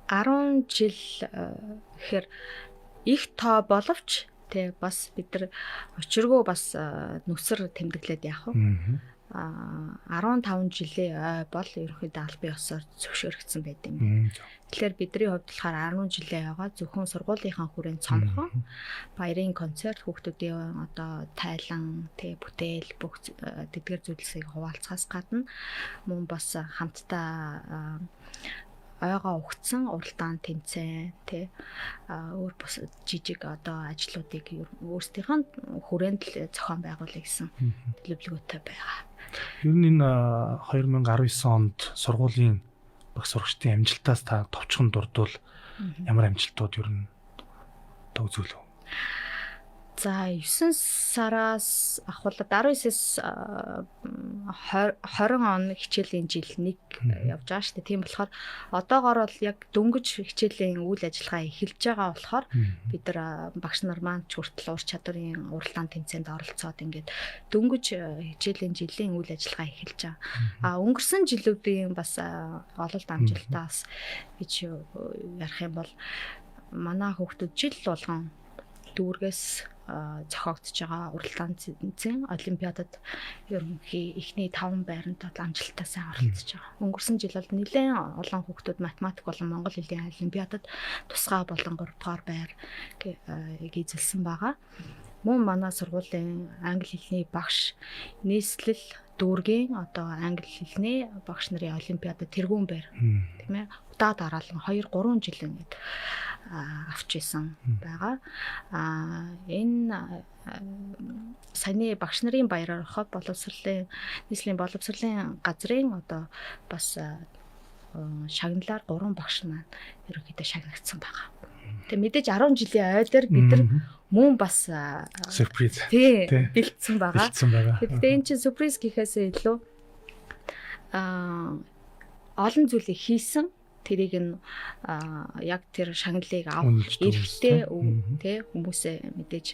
10 жил гэхээр их тоо боловч тэ бас бид нар учиргүй бас нүсэр тэмдэглээд яах вэ? 15 жилийн ой бол ерөнхийдөө албан ёсоор зөвшөөрөгдсөн байт юм. Тэгэхээр бидний хувьд болохоор 10 жилийн ойгоо зөвхөн сургуулийнхаа хүрээнд цомхон баярын концерт хүүхдүүдийн одоо тайлан, тэ бүтээл бүх тэдгэр зүйлсийг хуваалцахаас гадна мөн бас хамтдаа ойгоо угтсан уралдаан тэмцээн тий өөр бус жижиг одоо ажлуудыг өөрсдийнх нь хүрээнд л зохион байгуулъя гэсэн төлөвлөгөөтэй байгаа. Ер нь энэ 2019 онд сургуулийн багш сурагчдын амжилтаас та товчхон дурдвал ямар амжилтууд ер нь одоо үзүүлв? За 9 сараас ахуулаад 19-с 20 он хичээлийн жил нэг явж байгаа шүү дээ. Тийм болохоор одоогоор бол яг дөнгөж хичээлийн үйл ажиллагаа эхэлж байгаа болохоор бид нар багш нар маань ч хүртэл ур чадварын уралдаан тэмцээнд оролцоод ингээд дөнгөж хичээлийн жилийн үйл ажиллагаа эхэлж байгаа. А өнгөрсөн жилүүдийн бас ололт амжилтаас гэж ярих юм бол манай хүүхдүүд жил болгон дүүргээс зохиогдож байгаа уралдаан тэмцээн олимпиадад ерөнхий эхний 5 байранд бол амжилттай сайн оролцож байгаа. Өнгөрсөн жил бол нэлээд олон хүүхдүүд математик болон монгол хэлний олимпиадад тусгай болон 3 дугаар байр эзэлсэн байгаа. Мөн манай сургуулийн англи хэлний багш нийслэл дүүргийн одоо англи хэлний багш нарын олимпиадад тэргүүн байр тийм ээ удаа дараалан 2 3 жил ингээд авч исэн байгаа. Энэ саяны багш нарын баяраар хоб боловсролын нийслэлийн боловсролын газрын одоо бас шагналаар 3 багш маань ерөнхийдөө шагнагдсан байгаа. Тэгээ мэдээж 10 жилийн ой дээр бид нар мөн бас сюрприз тий бэлдсэн байгаа. Тэгэхээр энэ чинь сюрприз гэхээсээ илүү олон зүйлийг хийсэн. Тэрийг нь яг тэр шагналыг авах эрхтэй тий хүмүүсээ мэдээж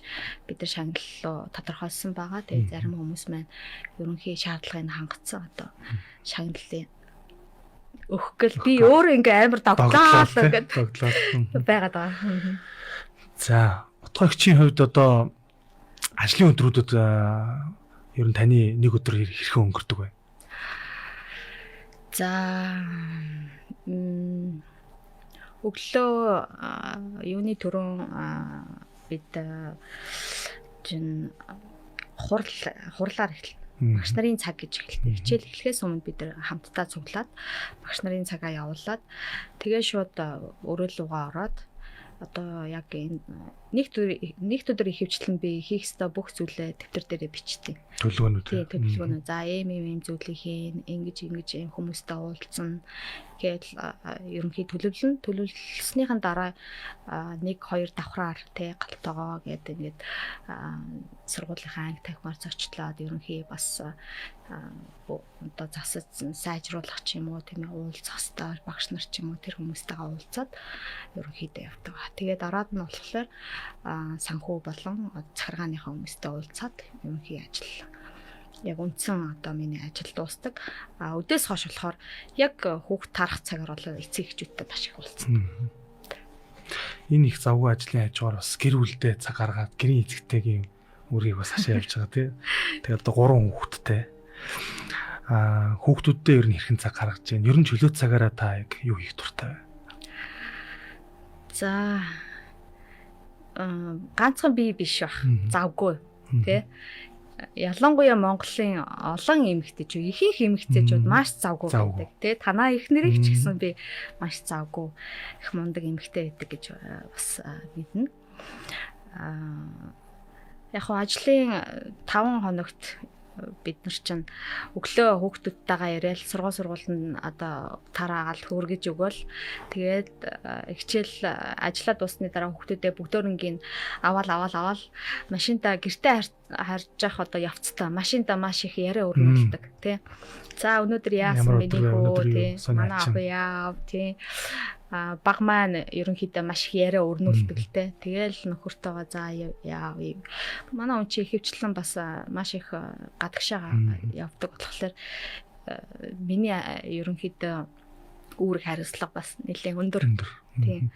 бид нар шагнал руу тодорхойлсон байгаа. Тэгээ зарим хүмүүс маань ерөнхий шаардлагыг хангацсан одоо шагналыг өгөх гэл би өөрөө ингээ амар догтлоо гэдэг байгаад байгаа. За, утгаагчийн хувьд одоо ажлын өдрүүдэд ер нь таны нэг өдөр хэрхэн өнгөрдөг вэ? За, өглөө юуны түрүүн бид чинь хурлаар эхэлнэ. Багш нарын цаг гэж эхэлдэг. Хичээл эхлэхээс өмнө бид нар хамтдаа цуглаад багш нарын цагаа явуулаад тэгээ шууд өрөөлүүгээ ороод одоо яг энэ нэг өдөр ихэвчлэн би хийх ёстой бүх зүйлээ дэвтэр дээрээ бичдэг. Төлөвлөгөөнүүд. Тий, төлөвлөгөөнүүд. За ийм ийм ийм зүйлийг хийн, ингэж ингэж ийм хүмүүстэй уулзна гээл ерөнхий төлөвлөн. Төлөвлөснийхэн дараа 1 2 давхраар тий галтойгоо гэдэг ингээд сургуулийнхаа анги тавхимаар зочлоод ерөнхий бас одоо засаж сайжруулах ч юм уу тийм ээ уулзах хэвээр багш нар ч юм уу тэр хүмүүстэйгээ уулзаад ерөнхийдөө явдаг. Тэгээд дараад нь болохоор санхүү болон захиргааныхаа хүмүүстэй уулзаад ерөнхий ажил яг үндсэн одоо миний ажил дуустдаг. А өдөөс хойш болохоор яг хүүхд тарах цагаар бол эцэг эхчүүдтэй маш их уулзсан. Энэ их завгүй ажлын хажуугаар бас гэр бүлдээ цаг гаргаад гэрийн эзэгтэйгийн үргийг бас хашаа явж байгаа тий. Тэгээд одоо 3 хүүхэдтэй. Хүүхдүүддээ ер нь хэрхэн цаг гаргаж байна? Ер нь чөлөө цагаараа та яг юу хийх дуртай вэ? За ганцхан би биш бах. Завгүй тий. Ялангуяа Монголын олон эмэгтэйчүүд, ихэнх эмэгтэйчүүд маш завгүй байдаг тий. Танаа их нэрийг ч гэсэн би маш завгүй их мундаг эмэгтэй байдаг гэж бас мэднэ. Яг хоо ажлын 5 хоногт бид нар чинь өглөө хүүхдүүдтэйгээ яриад сургууль нь одоо тараагаал хөргөж өгөөл, тэгээд хичээл ажиллаа дуусны дараа хүүхдүүдээ бүгдөөрөнгийн аваал машинта гэртээ харж явах одоо явцтай машинта маш их яриа өрнүүлдэг тий. За өнөөдөр яасан миний хөө тий, манай ах яав тий. Баг маань ерөнхийдөө маш их яриа өрнүүлдэг л те. Тэгээл нөхөртөөгөө за яав. Манай хүн чи ихэвчлэн бас маш их гадагшаа явдаг болохоор миний ерөнхийдөө үүрэг хариуцлага бас нэлээд өндөр. Тийм.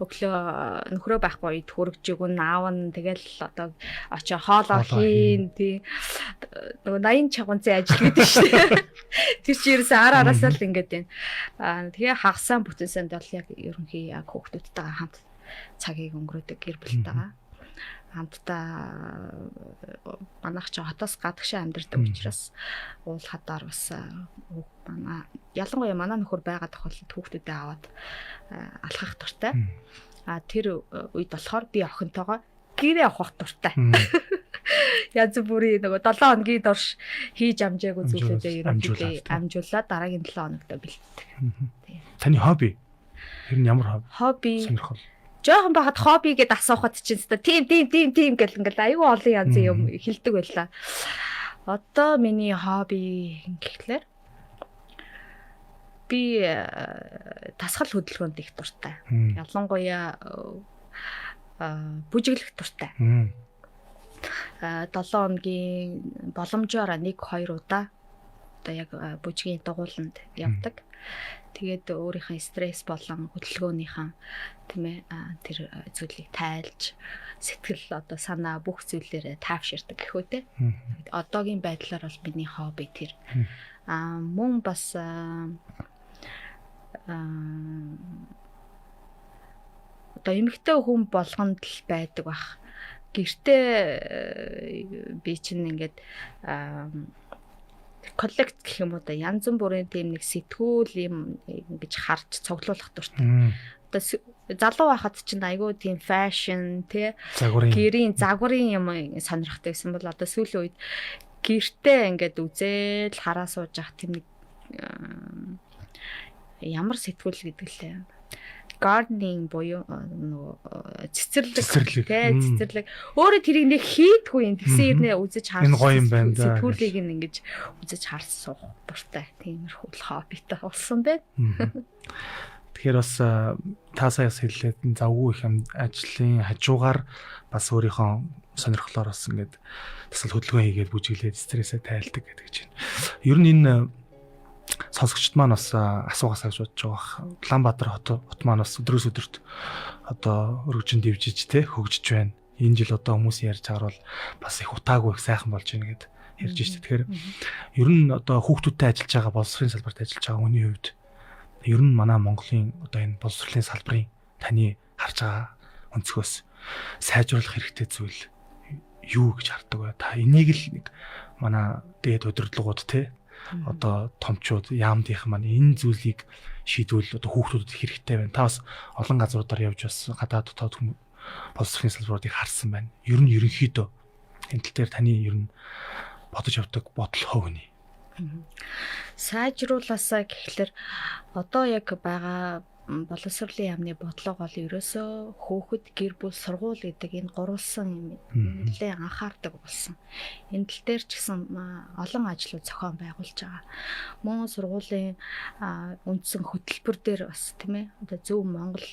Өглөө нөхрөө байхгүй үед хөргөж өгнө, аав нь тэгэл одоо очоо хоолоо хийн тий. Нөгөө 80 чагунцын ажил гэдэг шүү дээ. Тэр чинь ерөөсөө ар араасаа л ингээд байна. Тэгээ хагасаа бүтэн санд бол яг ерөнхий яг хүүхдүүдтэйгээ хамт цагийг өнгөрөөдөг, гэр бүлтэйгээ хамтдаа. Манайх ч хотоос гадагшаа амьдардаг учраас уул хадаар бас манай ялангуяа манай нөхөр байгаа тохиолдолд хүүхдүүдээ аваад алхах дуртай. А тэр үед болохоор би охинтойгоо гэрээ авах дуртай. Янз бүрийн нөгөө 7 хоногийн турш хийж амжаагүй зүйлүүдээ ерөнхийдөө амжуулаад дараагийн 7 хоногт бэлтдэг. Таны хобби ер нь ямар хобби? Сонирхол. Жохон байхад хобби гэдээ асуухад чинь тийм тийм тийм тийм гэл ингээл айгүй олон янзын юм хэлдэг байлаа. Одоо миний хобби гэхлээр би тасгал хөдөлгөөнд их дуртай. Ялангуяа бүжиглэх дуртай. 7 хоногийн боломжоор 1-2 удаа одоо яг бүжгийн дугууланд явдаг. Тэгээд өөрийнхөө стресс болон хөдөлгөөнийхэн тийм ээ тэр зүйлийг тайлж сэтгэл одоо санаа бүх зүйлээрээ тайвширдаг гэх үү те. Одоогийн байдлаар бол миний хобби тэр. Мөн бас одоо эмэгтэй хүн болгонд л байдаг бах. Гэртээ би чинь ингээд коллект гэх юм уу да, янз бүрийн тийм нэг сэтгүүл юм ингэж харж цуглуулах дуртай. Одоо залуу байхад чинь айгүй тийм фэшн тий, гэрийн загварын юм сонирхдаг гэсэн бол одоо сүүлийн үед гэртээ ингээд үзэл хараа сууж явах тийм нэг ямар сэтгүүл гэдэг лээ. Gardening буюу нөгөө цэцэрлэг тий, цэцэрлэг. Өөрөө тэрийг нэг хийдгүй юм. Тэгсэн хэрнээ үзэж харж сэтгүүлийг ингэж үзэж харж суух дуртай. Тиймэрхүү л хоббитой болсон байна. Тэгэхээр бас та сая бас хэллээ, завгүй их ажлын хажуугаар бас өөрийнхөө сонирхлоор бас ингээд тасгал хөдөлгөөн хийгээд бүжиглээд стрессээ тайлдаг гэдэг чинь. Ер нь энэ сонсогчд маань бас асуугаас авч бодож байгаа бах. Улаанбаатар хот маань бас өдрөөс өдөрт одоо өргөжин дэвжиж те хөгжиж байна. Энэ жил одоо хүмүүс ярьж байгаа бол бас их утаагүй их сайхан болж байна гэд ярьж штэ. Тэгэхээр ер нь одоо хүүхдүүдтэй ажиллаж байгаа, боловсролын салбарт ажиллаж байгаа хүний хувьд ер нь манай Монголын одоо энэ боловсролын салбарын таны харж байгаа өнцгөөс сайжруулах хэрэгтэй зүйл юу гэж хардаг вэ? Та энийг л нэг манай дээд удирдлагууд те одоо томчууд яамдынх маань энэ зүйлийг шийдвэл одоо хүүхдүүдэд хэрэгтэй байна. Та бас олон газруудаар явж бас гадаад дотоод боловсролын салбаруудыг харсан байна. Ер нь ерөнхийдөө энэ тал дээр таны ер нь бодож явдаг бодол хов нь. Сайжруулаасаа гэхлээр одоо яг байгаа боловсролын яамны бодлого бол ерөөсөө хөөхөд, гэр бүл, сургууль гэдэг энэ гурвалсан юм нэлээд анхаардаг болсон. Энэ тал дээр ч гэсэн олон ажлууд зохион байгуулж байгаа. Мөн сургуулийн үндсэн хөтөлбөр дээр бас тийм ээ одоо зөв Монгол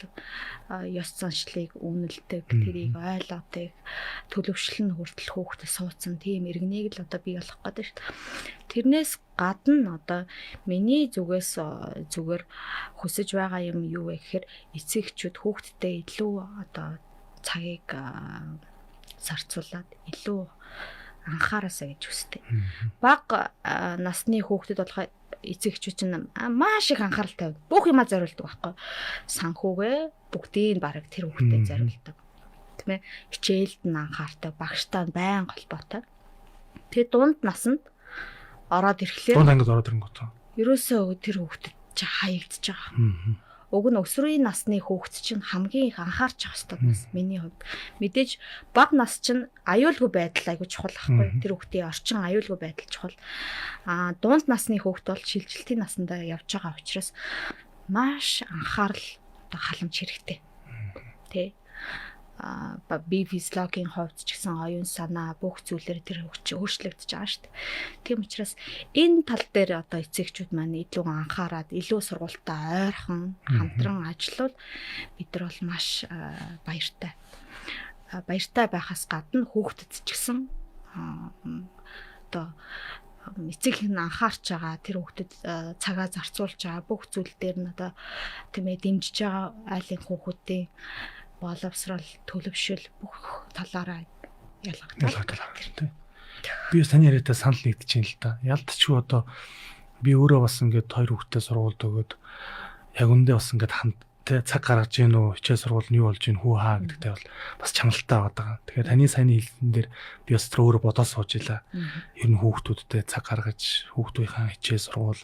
ёс заншлыг үнэлдэг, тэрийг ойлгодог, төлөвшил нь хүртэл хөөхдөд суудсан тийм иргэнийг л одоо бий болгох гэдэг шүү дээ. Тэрнээс гадна одоо миний зүгээс зүгээр хүсэж байгаа юм юу вэ гэхээр эцэгчүүд хүүхдтэй илүү одоо цагийг зарцуулаад илүү анхаараасаа гэж хүсдэг. Бага насны хүүхдэд болох эцэг эхчүүд чинь маш их анхаарал тавьд. Бүх юмаа зориулдаг байхгүй. Санхүүгээ бүгдийг бараг тэр хүүхдэд зориулдаг. Тийм ээ. Хичээлд нь анхаартай, багштай нь байнга холбоотой. Тэгээ дунд насанд ороод ирэхлээр дунд ангид ороод ирэнгүүт ерөөсөө тэр хүүхдэд чи хаягдж байгаа. Уг нь өсвөрийн насны хүүхд чинь хамгийн их анхаарч явах ёстой нас миний хувьд. Мэдээж бага нас чинь аюулгүй байдал айгүй чухал ахгүй. Тэр хүүхдийн орчин аюулгүй байдал чухал. Аа дунд насны хүүхд бол шилжилтийн насандаа явж байгаа учраас маш анхаарал одоо халамж хэрэгтэй. Тэ. Би физиологийн хувьд ч гэсэн оюун санаа бүх зүйлээр тэр хүүхд өөрчлөгдөж байгаа шүү дээ. Тийм учраас энэ тал дээр одоо эцэгчүүд маань илүү анхаарад, илүү сургуультаа ойрхон хамтран ажиллавал бид нар бол маш баяртай. Баяртай байхаас гадна хүүхдэд ч гэсэн одоо эцэг нь анхаарч байгаа, тэр хүүхдэд цагаа зарцуулж байгаа бүх зүйл дээр нь одоо тийм ээ дэмжиж байгаа айлын хүүхдүүдийн боловсрол, төлөвшөл бүх талаараа ялгагдал. Тийм. Би таны яриатай санал нэгдэж байна л да. Ялтчгүй одоо би өөрөө бас ингээд хоёр хүүхдтэй сургуульд өгөөд яг үндэ бас ингээд хамт цаг гаргаж гин үү, хичээл сургууль нь юу болж гин хүү хаа гэдэгтэй бол бас чаналтай байгаа. Тэгэхээр таны саяны хэлсэн дээр би бас тэр өөрөө бодоо сууж илаа. Ер нь хүүхдүүдтэй цаг гаргаж, хүүхдийнхаа хичээл сургууль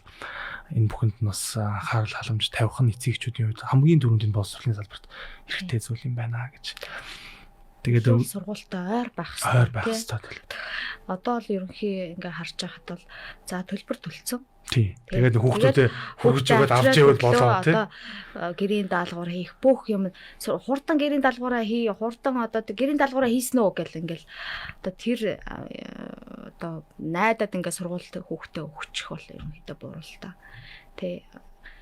энэ бүхэнд нь бас анхаарал халамж тавих нь эцэг эхчүүдийн хувьд хамгийн түрүүнд энэ боловсролын салбарт хэрэгтэй зүйл юм байна гэж. Тэгээд сургуультай ойр байх хэрэгтэй. Ойр байх хэрэгтэй. Одоо л ерөнхий ингээ харж байхад бол за төлбөр төлцөн. Тий. Тэгээд хүүхдүүдээ хөргөж өгөөд авч ивэл болоо тий. Одоо гэрийн даалгавар хийх бүх юм хурдан гэрийн даалгавраа хий, хурдан одоо гэрийн даалгавраа хийсэн үү гэл ингээл одоо тэр одоо найдаад ингээ сургуульд хүүхдээ өгчих бол ерөнхийдөө буруу л та. Тий.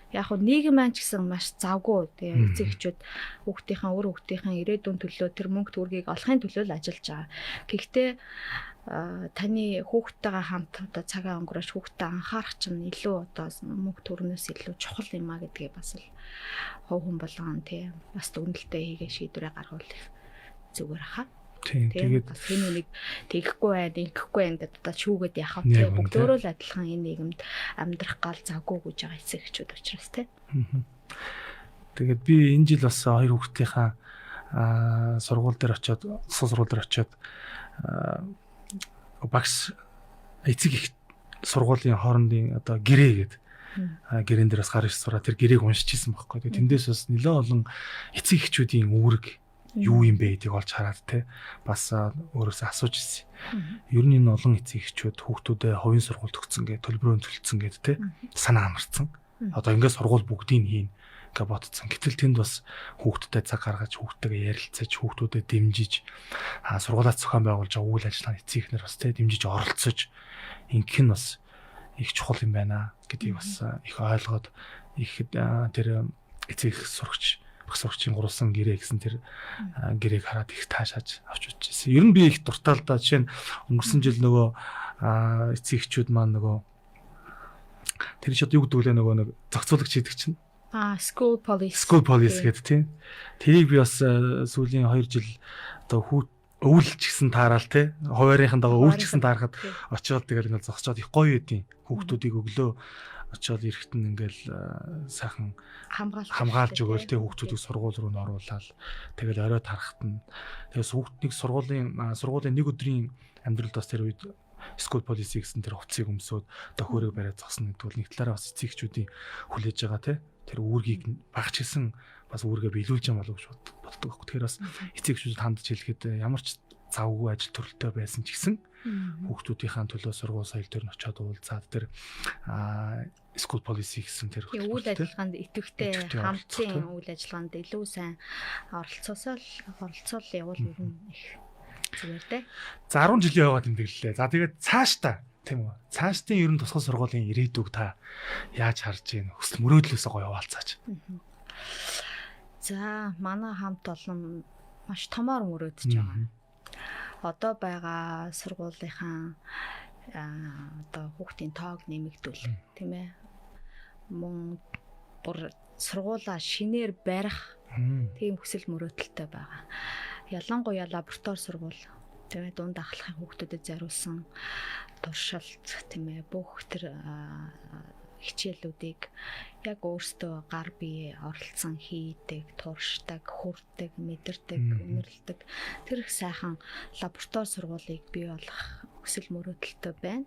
Яг хөө нийгэм маань ч гэсэн маш завгүй тий эцэг эхчүүд хүүхдийнхээ өөр хүүхдийнхээ ирээдүйн төлөө тэр мөнгө төгрөгийг олохын төлөө л ажиллаж байгаа. Гэхдээ таны хүүхдтэйгээ хамт одоо цагаа өнгөрөөж хүүхдтэй анхаарах чинь илүү одоо мөнгө төгрөнөөс илүү чухал юм а гэдгээ бас л хувь хүн болгон тий бас дүгнэлтээ хийгээ шийдвэрээ гаргуул их зүгээр хаа. Тийм. Тэгээд бас хэн үнийг тэгэхгүй байна, ингэхгүй байна гэдээ одоо шүүгээд яхав тий бүгдөө л адилхан энэ нийгэмд амьдрах гал завгүй гэж байгаа эцэг эхчүүд учраас тий. Тэгээд би энэ жил бас хоёр хүүхдийнхаа сургууль дээр очиод, сургууль дээр очиод багш эцэг их сургуулийн хоорондын одоо гэрээ гэдэг гэрээн дээр бас гар иш сураа тэр гэрээг уншиж исэн байхгүй. Тэгээд тэндээс бас нэлээд олон эцэг эхчүүдийн үүрэг юу юм бэ гэдгийг олж хараад те бас өөрөөсөө асууж ирсэн. Ер нь энэ олон эцэг эхчүүд хүүхдүүдэд хувийн сургуульд өгсөн гэ төлбөрөөр төлцсөн гэд те санаа амарцсан. Одоо ингээд сургууль бүгдийг хийн гэж бодцсон. Гэтэл тэнд бас хүүхдтэй цаг гаргаж, хүүхдтэйгээ ярилцаж, хүүхдүүдэд дэмжиж, сургуулаа зохион байгуулж байгаа үйл ажиллагааны эцэг эхнэр бас те дэмжиж оролцож ингэх нь бас их чухал юм байна гэдгийг бас их ойлгоод их тэр эцэг их сурагч багш сурагчийн гурван гэрээ гэсэн тэр гэрээг хараад их таашааж авч үзчихсэн. Ер нь би их дуртай л да. Жишээ нь өнгөрсөн жил нөгөө эцэг эхчүүд маань нөгөө тэр ч одоо юу гэдэг вэ нөгөө нэг зохицуулагч хийдэг чинь. School police. School police гэдэг тийм. Тэрийг би бас сүүлийн 2 жил одоо өвөл ч гэсэн таараал те. Хуваарийнхын дагуу өвөл ч гэсэн таарахад очиод тэгэл ингээл зогсоод их гоё эдийн. Хүүхдүүдийг өглөө очиод эрэхт нь ингээл сайхан хамгаалж өгөөл те хүүхдүүдийг сургууль руу н оруулаад тэгэл орой тарахт нь тэгээс хүүхднийг сургуулийн нэг өдрийн амьдралд бас тэр үед school policy гэсэн тэр хувцсыг өмсөөд тохиорыг бариад зогсно гэдэг бол нэг талаараа бас эцэг эхчүүдийн хүлээж байгаа те тэр үүргийг багч гэсэн бас үүргээ биелүүлж юм болов гэж боддог байхгүй. Тэгэхээр бас эцэг эхчүүдэд хандж хэлэхэд ямар ч завгүй ажил төрөлтэй байсан ч гэсэн хүүхдүүдийнхаа төлөө сургууль соёл дээр нь очиод уулзаад тэр school policy гэсэн тэр үйл ажиллагаанд идэвхтэй хамтын үйл ажиллагаанд илүү сайн оролцоол явуул ер нь их зүгээр дээ. За 10 жилийн яваа тэмдэглэлээ. За тэгээд цаашдаа тийм үү? Цаашдын ер нь тусгай сургуулийн ирээдүг та яаж харж байна? Хүсэл мөрөөдлөөсөө гоё хуваалцаач. За манай хамт олон маш томоор мөрөөдөж байгаа. Одоо байгаа сургуулийнхаа одоо хүүхдийн тоог нэмэгдүүл тийм ээ. Мөн бүр сургуулаа шинээр барих тийм хүсэл мөрөөдөлтэй байгаа. Ялангуяа лаборатори сургууль Тийм ээ, дунд ахлахын хүүхдүүдэд зориулсан туршилт, тийм ээ, бүх тэр хичээлүүдийг яг өөрсдөө гар бие оролцсон хийдэг, туршдаг, хүрдэг, мэдэрдэг, үнэрлэдэг тэр их сайхан лаборатори сургуулийг бий болгох хүсэл мөрөөдөлтэй байна.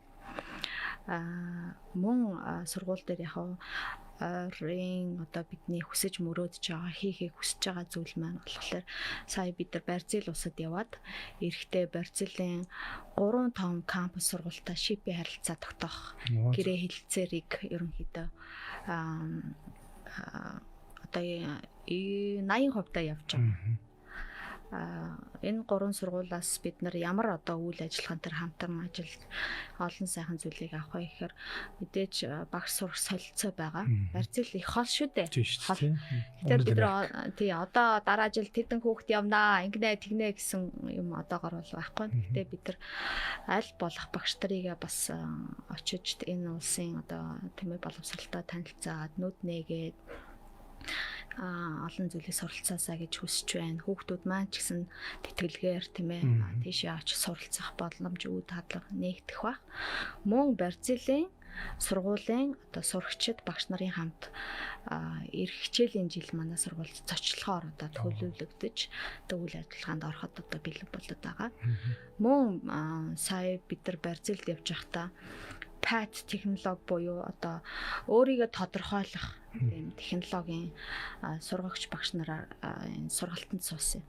Мөн сургууль дээр яг ойрын одоо бидний хүсэж мөрөөдөж байгаа, хийхийг хүсэж байгаа зүйл маань болохоор сая бид нар Бразил улсад яваад эрэхтэй Бразилийн 3 том кампус сургуультай шипи харилцаа тогтоох гэрээ хэлцээрийг ерөнхийдөө одоо 80% та явж байгаа. Энэ гурван сургуулиас бид нар ямар одоо үйл ажиллагаан төр хамтран ажил олон сайхан зүйлийг авах вэ гэхээр мэдээж багш сурах солилцоо байгаа. Бразил их хол шүү дээ. Хол. Тэгэхээр бид нар тий одоо дараа жил тэдэн хүүхд явнаа, ингэнэ тэгнэ гэсэн юм одоогор бол байхгүй. Гэхдээ бид нар аль болох багш нарыгаа бас очиж энэ улсын одоо тийм ээ боловсролтой танилцаад нүд нээгээд олон зүйлийг суралцаасаа гэж хүсэж байна. Хүүхдүүд маань ч гэсэн тэтгэлгээр тийм ээ тийшээ очиж суралцах боломж үе тадлага нээгдэх бах. Мөн Бразилийн сургуулийн одоо сурагчид багш нарын хамт эх хичээлийн жил манай сургуульд зочлохоор одоо төлөвлөгдөж одоо үйл ажиллагаанд ороход одоо бэлэн болоод байгаа. Мөн сая бид нар Бразилд явж байхдаа PAT технологи буюу одоо өөрийгөө тодорхойлох тийм технологийн сургагч багш нараар сургалтанд суусан.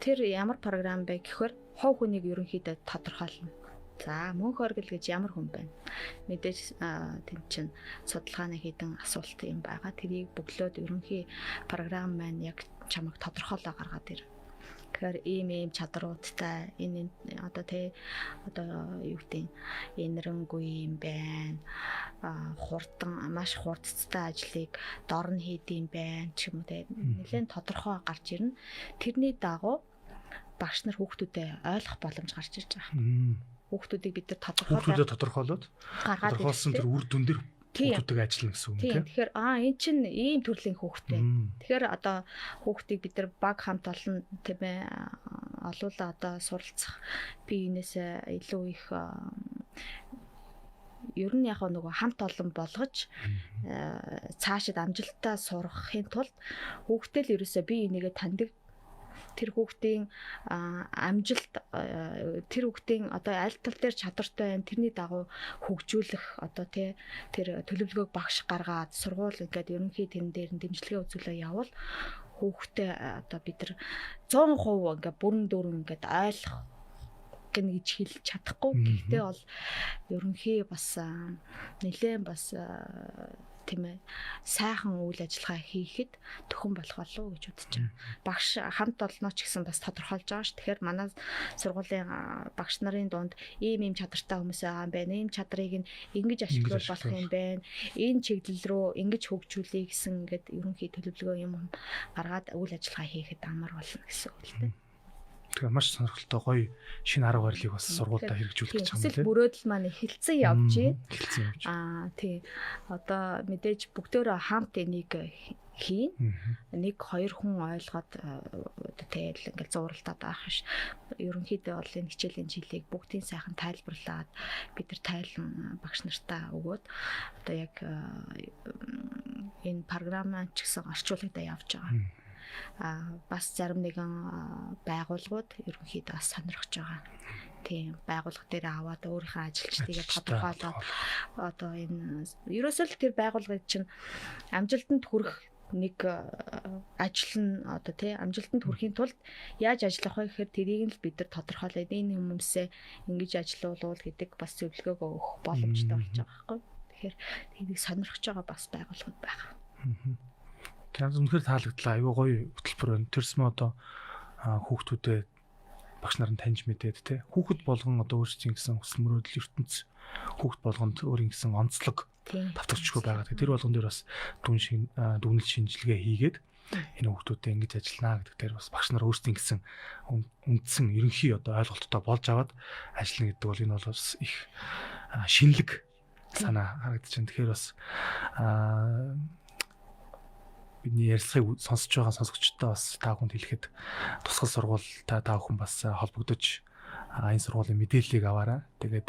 Тэр ямар програм бэ гэхээр хувь хүнийг ерөнхийдөө тодорхойлно. За, мөнх оргил гэж ямар хүн байна? Мэдээж тэнд чинь судалгааны хэдэн асуулт юм байгаа. Тэрийг бөглөөд ерөнхий програм маань яг чамайг тодорхойлоо гаргаад ирнэ. Тэгэхээр ийм ийм чадруудтай энэ одоо тий одоо юу гэдэг энэрэнгүй юм байна. Хурдан маш хурдцтай ажлыг дор нь хийд юм байна ч юм уу тий нэлээд тодорхой гарч ирнэ. Тэрний дагуу багш нар хүүхдүүдэд ойлгох боломж гарч ирж байгаа. Хүүхдүүдийг бид нар тодорхойлоод гаргаад тэр үр дүн дээр хүүхдүүдийг ажиллана гэсэн үг тийм. Тэгэхээр эн чинь ийм төрлийн хүүхэд байна. Тэгэхээр одоо хүүхдийг бид нар баг хамт олон тийм ээ олуулаа одоо суралцах би энэсээ илүү их ер нь яг нөгөө хамт олон болгож цаашид амжилттай сургахын тулд хүүхдээ л ерөөсөө би энийгээ таньдаг. Тэр хүүхдийн амжилт, тэр хүүхдийн одоо аль тал дээр чадвартай байна, тэрний дагуу хөгжүүлэх одоо тий тэр төлөвлөгөөг багш гаргаад сургууль ингээд ерөнхий тэрэн дээр нь дэмжлэгээ үзүүлээ явбал хүүхдээ одоо бид нар 100% ингээд бүрэн дүүрэн ингээд ойлгох гэнэ гэж хэлж чадахгүй. Гэхдээ бол ерөнхий бас нэлээд бас тийм ээ сайхан үйл ажиллагаа хийхэд төхөн болох болов уу гэж бодож байгаа. Багш хамт олноо ч гэсэн бас тодорхойлж байгаа ш. Тэгэхээр манай сургуулийн багш нарын дунд ийм ийм чадвартай хүмүүс байгаа юм байна. Ийм чадрыг нь ингэж ашиглах болох юм байна. Энэ чиглэл рүү ингэж хөгжүүлэе гэсэн ингээд ерөнхий төлөвлөгөө юм гаргаад үйл ажиллагаа хийхэд амар болно гэсэн үг л дээ. Тэгэхээр маш сонирхолтой гоё шинэ арга барилыг бас сургуультай хэрэгжүүлэх гэж байгаа юм тийм. Мөрөөдөл маань эхэлсэн явж байна. Тий. Одоо мэдээж бүгдөө хамт энийг хийн. Нэг хоёр хүн ойлгоод тэгэл ингээл зууралдаад байх ш. Ерөнхийдөө бол энэ хичээлийн жилийг бүгдийн сайхан тайлбарлаад бид нар тайлан багш нартаа өгөөд одоо яг энэ програм ч гэсэн орчуулгадаа явж байгаа. Бас зарим нэгэн байгууллагууд ерөнхийдөө бас сонирхож байгаа. Тийм байгууллага дээр аваад өөрийнхөө ажилчдыг тодорхойлоод одоо энэ ерөөсөө л тэр байгууллагыг чинь амжилтанд хүрэх нэг ажил нь одоо тий амжилтанд хүрэхийн тулд яаж ажиллах вэ гэхээр тэрийг нь л бид нар тодорхойлоод энэ хүмүүсээ ингэж ажилуулвал гэдэг бас зөвлөгөөгөө өгөх боломжтой болж байгаа байхгүй. Тэгэхээр тэрийг сонирхож байгаа бас байгууллагууд байгаа. Тэгэхээр үнэхээр таалагдлаа. Айгүй гоё хөтөлбөр байна. Тэрсмэ одоо хүүхдүүдэд багш нар нь таньж мэдээд те. Хүүхэд болгон одоо өөрсдийн гэсэн хүсэл мөрөөдөл ертөнц хүүхэд болгонд өөрийн гэсэн онцлог давтагчгүй байгаа. Тэр болгон дээр бас дүгнэлт шинжилгээ хийгээд энэ хүүхдүүдэд ингэж ажиллана гэдэг дээр бас багш нар өөрсдийн гэсэн үндсэн ерөнхий одоо ойлголттой болж аваад ажиллана гэдэг бол энэ бол бас их шинэлэг санаа харагдаж байна. Тэгэхээр бас бидний ярилцлагыг сонсож байгаа сонсогчдод бас та бүхэнд хэлэхэд тусгал сургууль та бүхэн бас холбогдож энэ сургуулийн мэдээллийг аваарай. Тэгээд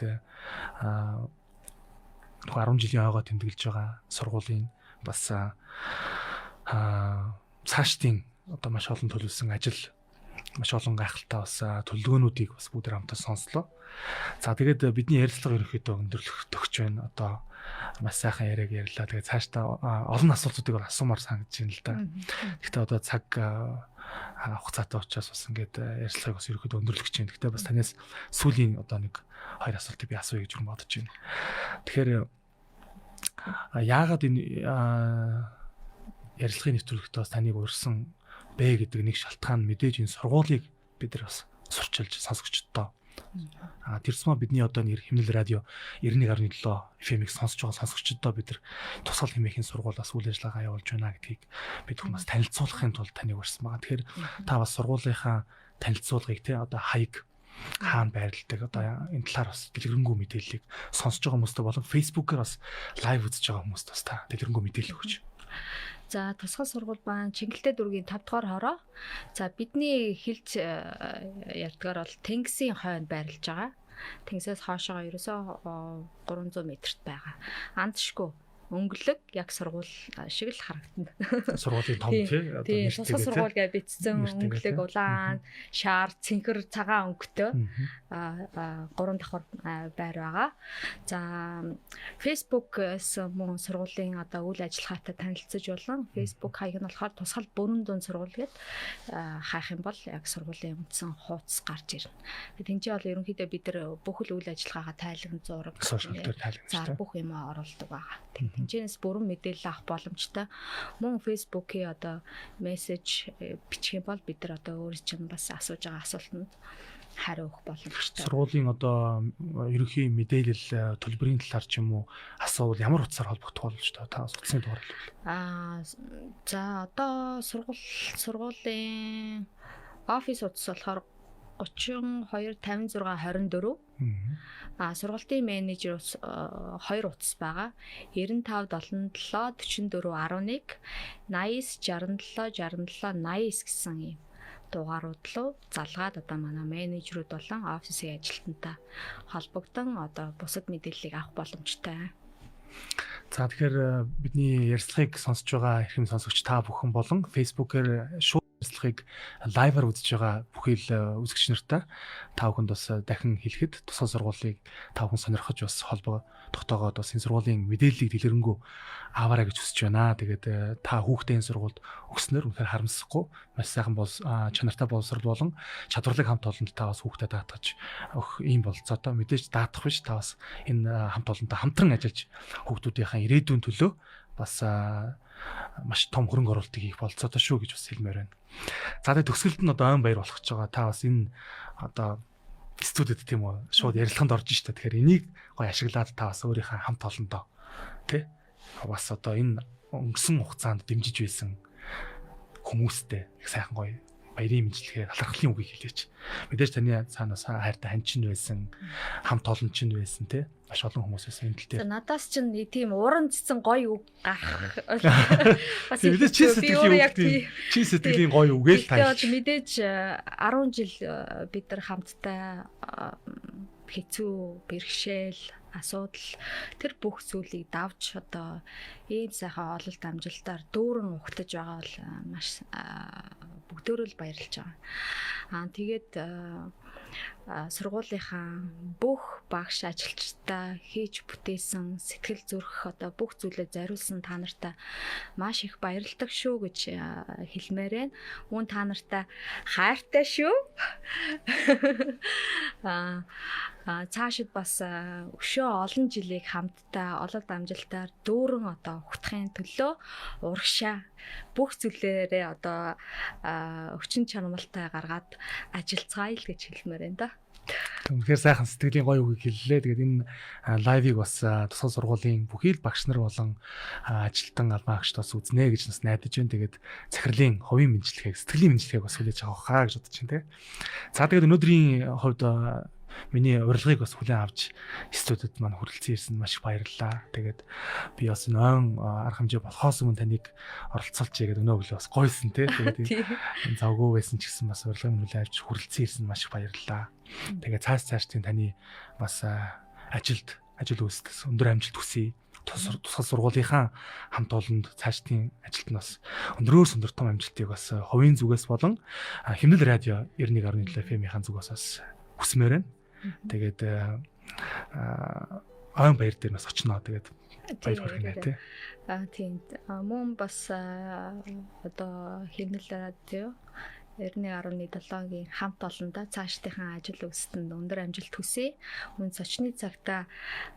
нөгөө 10 жилийн ойгоо тэмдэглэж байгаа сургуулийн бас цаашдын одоо маш олон төлөвлөсөн ажил, маш олон гайхалтай бас төлөвлөгөөнүүдийг бас бүгд хамтаа сонслоо. За, тэгээд бидний ярилцлага ерөнхийдөө өндөрлөх төгч байна. Одоо маш сайхан яриаг ярьлаа. Тэгээд цаашдаа олон асуултуудыг бол асуумаар санагдаж байна л да. Гэхдээ одоо цаг хугацаатай учраас бас ингээд ярилцлагыг бас ерөнхийдөө өндөрлөх гэж байна. Гэхдээ бас танаас сүүлийн одоо нэг хоёр асуултыг би асууя гэж бодож байна. Тэгэхээр яагаад энэ ярилцлагын нэвтрүүлэгт бас таныг урьсан бэ гэдэг нэг шалтгаан мэдээж энэ сургуулийг бид нар бас сурчилж сонсогчдоо. Тэр тусмаа бидний одоо нэр Химнэл радио 91.7 FM-ийг сонсож байгаа сонсогчдоо бид нар тусгал хэмээхийн сургуулиас үйл ажиллагаа явуулж байна гэдгийг бид хүмүүс танилцуулахын тулд таныг урьсан байгаа. Тэгэхээр та бас сургуулийнхаа танилцуулгыг те одоо хаяг, хаана байрладаг, одоо энэ талаар бас дэлгэрэнгүй мэдээллийг сонсож байгаа хүмүүстээ болон Facebook-оор бас live үзэж байгаа хүмүүст бас та дэлгэрэнгүй мэдээлэл өгч. За, тусгай сургууль маань Чингэлтэй дүүргийн 5 дугаар хороо. За, бидний хэлж ярьдгаар бол Тэнгисийн хойно байрлаж байгаа. Тэнгисээс хоошоогоо ерөөсөө 300 метрт байгаа. Андшгүй өнгөлөг яг сургууль шиг л харагдана. Сургуулийн том тий одоо нэртэйгээ тусгай сургууль гэж бичсэн өнгөлөг улаан, шар, цэнхэр, цагаан өнгөтэй гурван давхар байр байгаа. За, Facebook-ээс мөн сургуулийн одоо үйл ажиллагаатай танилцаж болно. Facebook хаяг нь болохоор тусгал бүрэн дунд сургууль гээд хайх юм бол яг сургуулийн үндсэн хуудас гарч ирнэ. Тэнцээ бол ерөнхийдөө бид нар бүх л үйл ажиллагаагаа тайлган зураг, сошиал дээр тайлгнаж бүх юм оруулдаг байгаа. Тэнцэнээс бүрэн мэдээлэл авах боломжтой. Мөн Facebook-ийн одоо мессеж бичих юм бол бид нар одоо өөр чинь бас асууж байгаа асуултанд хариу өгөх боломжтой. Сургуулийн одоо ерөнхий мэдээлэл, төлбөрийн талаар ч юм уу асуувал ямар утсаар холбогдох боломжтой? Та утасны дугаар хэлбэл. За, одоо сургуулийн офис утас болохоор 32 56 24. Сургалтын менежер ус хоёр утас байгаа. 95 77 44 11, 89 67 67 89 гэсэн ийм дугаарууд руу залгаад одоо манай менежерүүд болон офисын ажилтнтай холбогдсон одоо бусад мэдээллийг авах боломжтой. За, тэгэхээр бидний ярилцлагыг сонсож байгаа эрхэм сонсогч та бүхэн болон Facebook-ээр шууд ярилцлагыг live аар үзэж байгаа бүхий л үзэгч нартай та бүхэнд бас дахин хэлэхэд тусгай сургуулийг та бүхэн сонирхож бас холбоо тогтоогоод бас энэ сургуулийн мэдээллийг дэлгэрэнгүй аваарай гэж хүсэж байна. Тэгээд та хүүхдээ энэ сургуульд өгснөөр үнэхээр харамсахгүй, маш сайхан бол чанартай боловсрол болон чадварлаг хамт олонд та бас хүүхдээ даатгаж өгөх ийм бололцоотой. Мэдээж даатгах биш, та бас энэ хамт олонтой хамтран ажиллаж хүүхдүүдийнхээ ирээдүйн төлөө бас маш том хөрөнгө оруулалтыг хийх бололцоотой шүү гэж бас хэлмээр байна. За, тэгээ төгсгөлд нь одоо ойн баяр болох гэж байгаа. Та бас энэ одоо студид тийм үү шууд ярилцлаганд орж штэ. Тэгэхээр энийг гоё ашиглаад та бас өөрийнхөө хамт олондоо тий бас одоо энэ өнгөрсөн хугацаанд дэмжиж байсан хүмүүстэй их сайхан гоё баярын мэндчилгээ, талархлын үгийг хэлээч. Мэдээж таны цаанаас хайртай ханчин байсан, хамт олон чинь байсан тий маш олон хүмүүс байсан энэ тал дээр. Надаас чинь тийм уран цэцэн гоё үг гарах. Бас мэдээж чи сэтгэлийн үг, чи сэтгэлийн гоё үгээл та. Мэдээж 10 жил бид нар хамтдаа хэцүү, бэрхшээл, асуудал тэр бүх зүйлийг давж одоо ийм сайхан ололт амжилтаар дүүрэн ухтаж байгаа бол маш бүгдөө л баярлж байгаа. Тэгээд сургуулийнхаа бүх багш ажилчдаа, хийж бүтээсэн сэтгэл зүрх одоо бүх зүйлээ зориулсан та нартай маш их баярладаг шүү гэж хэлмээр байна. Мөн та нартай хайртай шүү. Цаашид бас өшөө олон жилийг хамтдаа ололт амжилтаар дүүрэн одоо ухтахын төлөө урагшаа бүх зүйлээрээ одоо өвчин чанамалтай гаргаад ажиллацгаая л гэж хэлмээр байна да. Үнэхээр сайхан сэтгэлийн гоё үгийг хэллээ. Тэгээд энэ live ыг бас тусгай сургуулийн бүхий л багш нар болон ажилтан албан агчид бас үзнэ гэж бас найдаж байна. Тэгээд захирлын хувийн мэндчилгээг, сэтгэлийн мэндчилгээг бас хүлээж авах хаа гэж бодож байна те. За, тэгээд өнөөдрийн хувьд Миний урилгыг бас хүлээн авч студид маань хүрэлцэн ирсэн маш их баярлалаа. Тэгээд би бас энэ ойн арга хэмжээ болохоос өмнө таныг оролцуулчихъя гэдэг өнөө өглөө бас гойсон тий. Тэгээд энэ завгүй байсан ч гэсэн бас урилгыг хүлээн авч хүрэлцэн ирсэн маш их баярлалаа. Тэгээд цааш цаашдын таны бас ажилд ажил үйлсэд өндөр амжилт хүсье. Тусгал сургуулийнхаа хамт олонд цаашдын ажилд нь бас өндрөөс өндөр том амжилтыг бас хувийн зүгээс болон Химнэл радио 91.7 FM-ийн зүгээс бас хүсмээр байна. Тэгээд ойн баяр дээр бас очноо. Тэгээд баяр хүргэнэ тий. Аа тийм. Мөн бас одоо Химнэл радио 91.7-гийн хамт олондоо цаашдынхаа ажил үйлсэнд өндөр амжилт хүсье. Мөн зочны цагта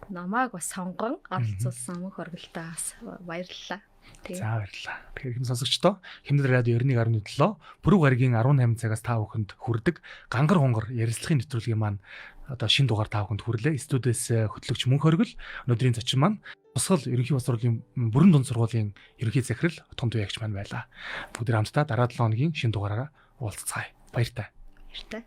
намайг бас сонгон оролцуулсан мөнх оргилдоо бас баярлалаа. За баярлалаа. Тэгэхээр хэм сонсогчдоо Химнэл радио 91.7 Пүрэв гарагийн 18 цагаас та бүхэнд хүрдэг гангар хунгар ярилцлагын нэвтрүүлгийн маань одоо шинэ дугаар та бүхэнд хүрлээ. Студиэс хөтлөгч Мөнх Оргил, өнөөдрийн зочин маань Тусгал ерөнхий бас сургуулийн бүрэн дунд сургуулийн ерөнхий захирал Отгон Туягч маань байлаа. Бүгд хамтдаа дараа 7 хоногийн шинэ дугаараараа уулзцгаая. Баяртай. Баяртай.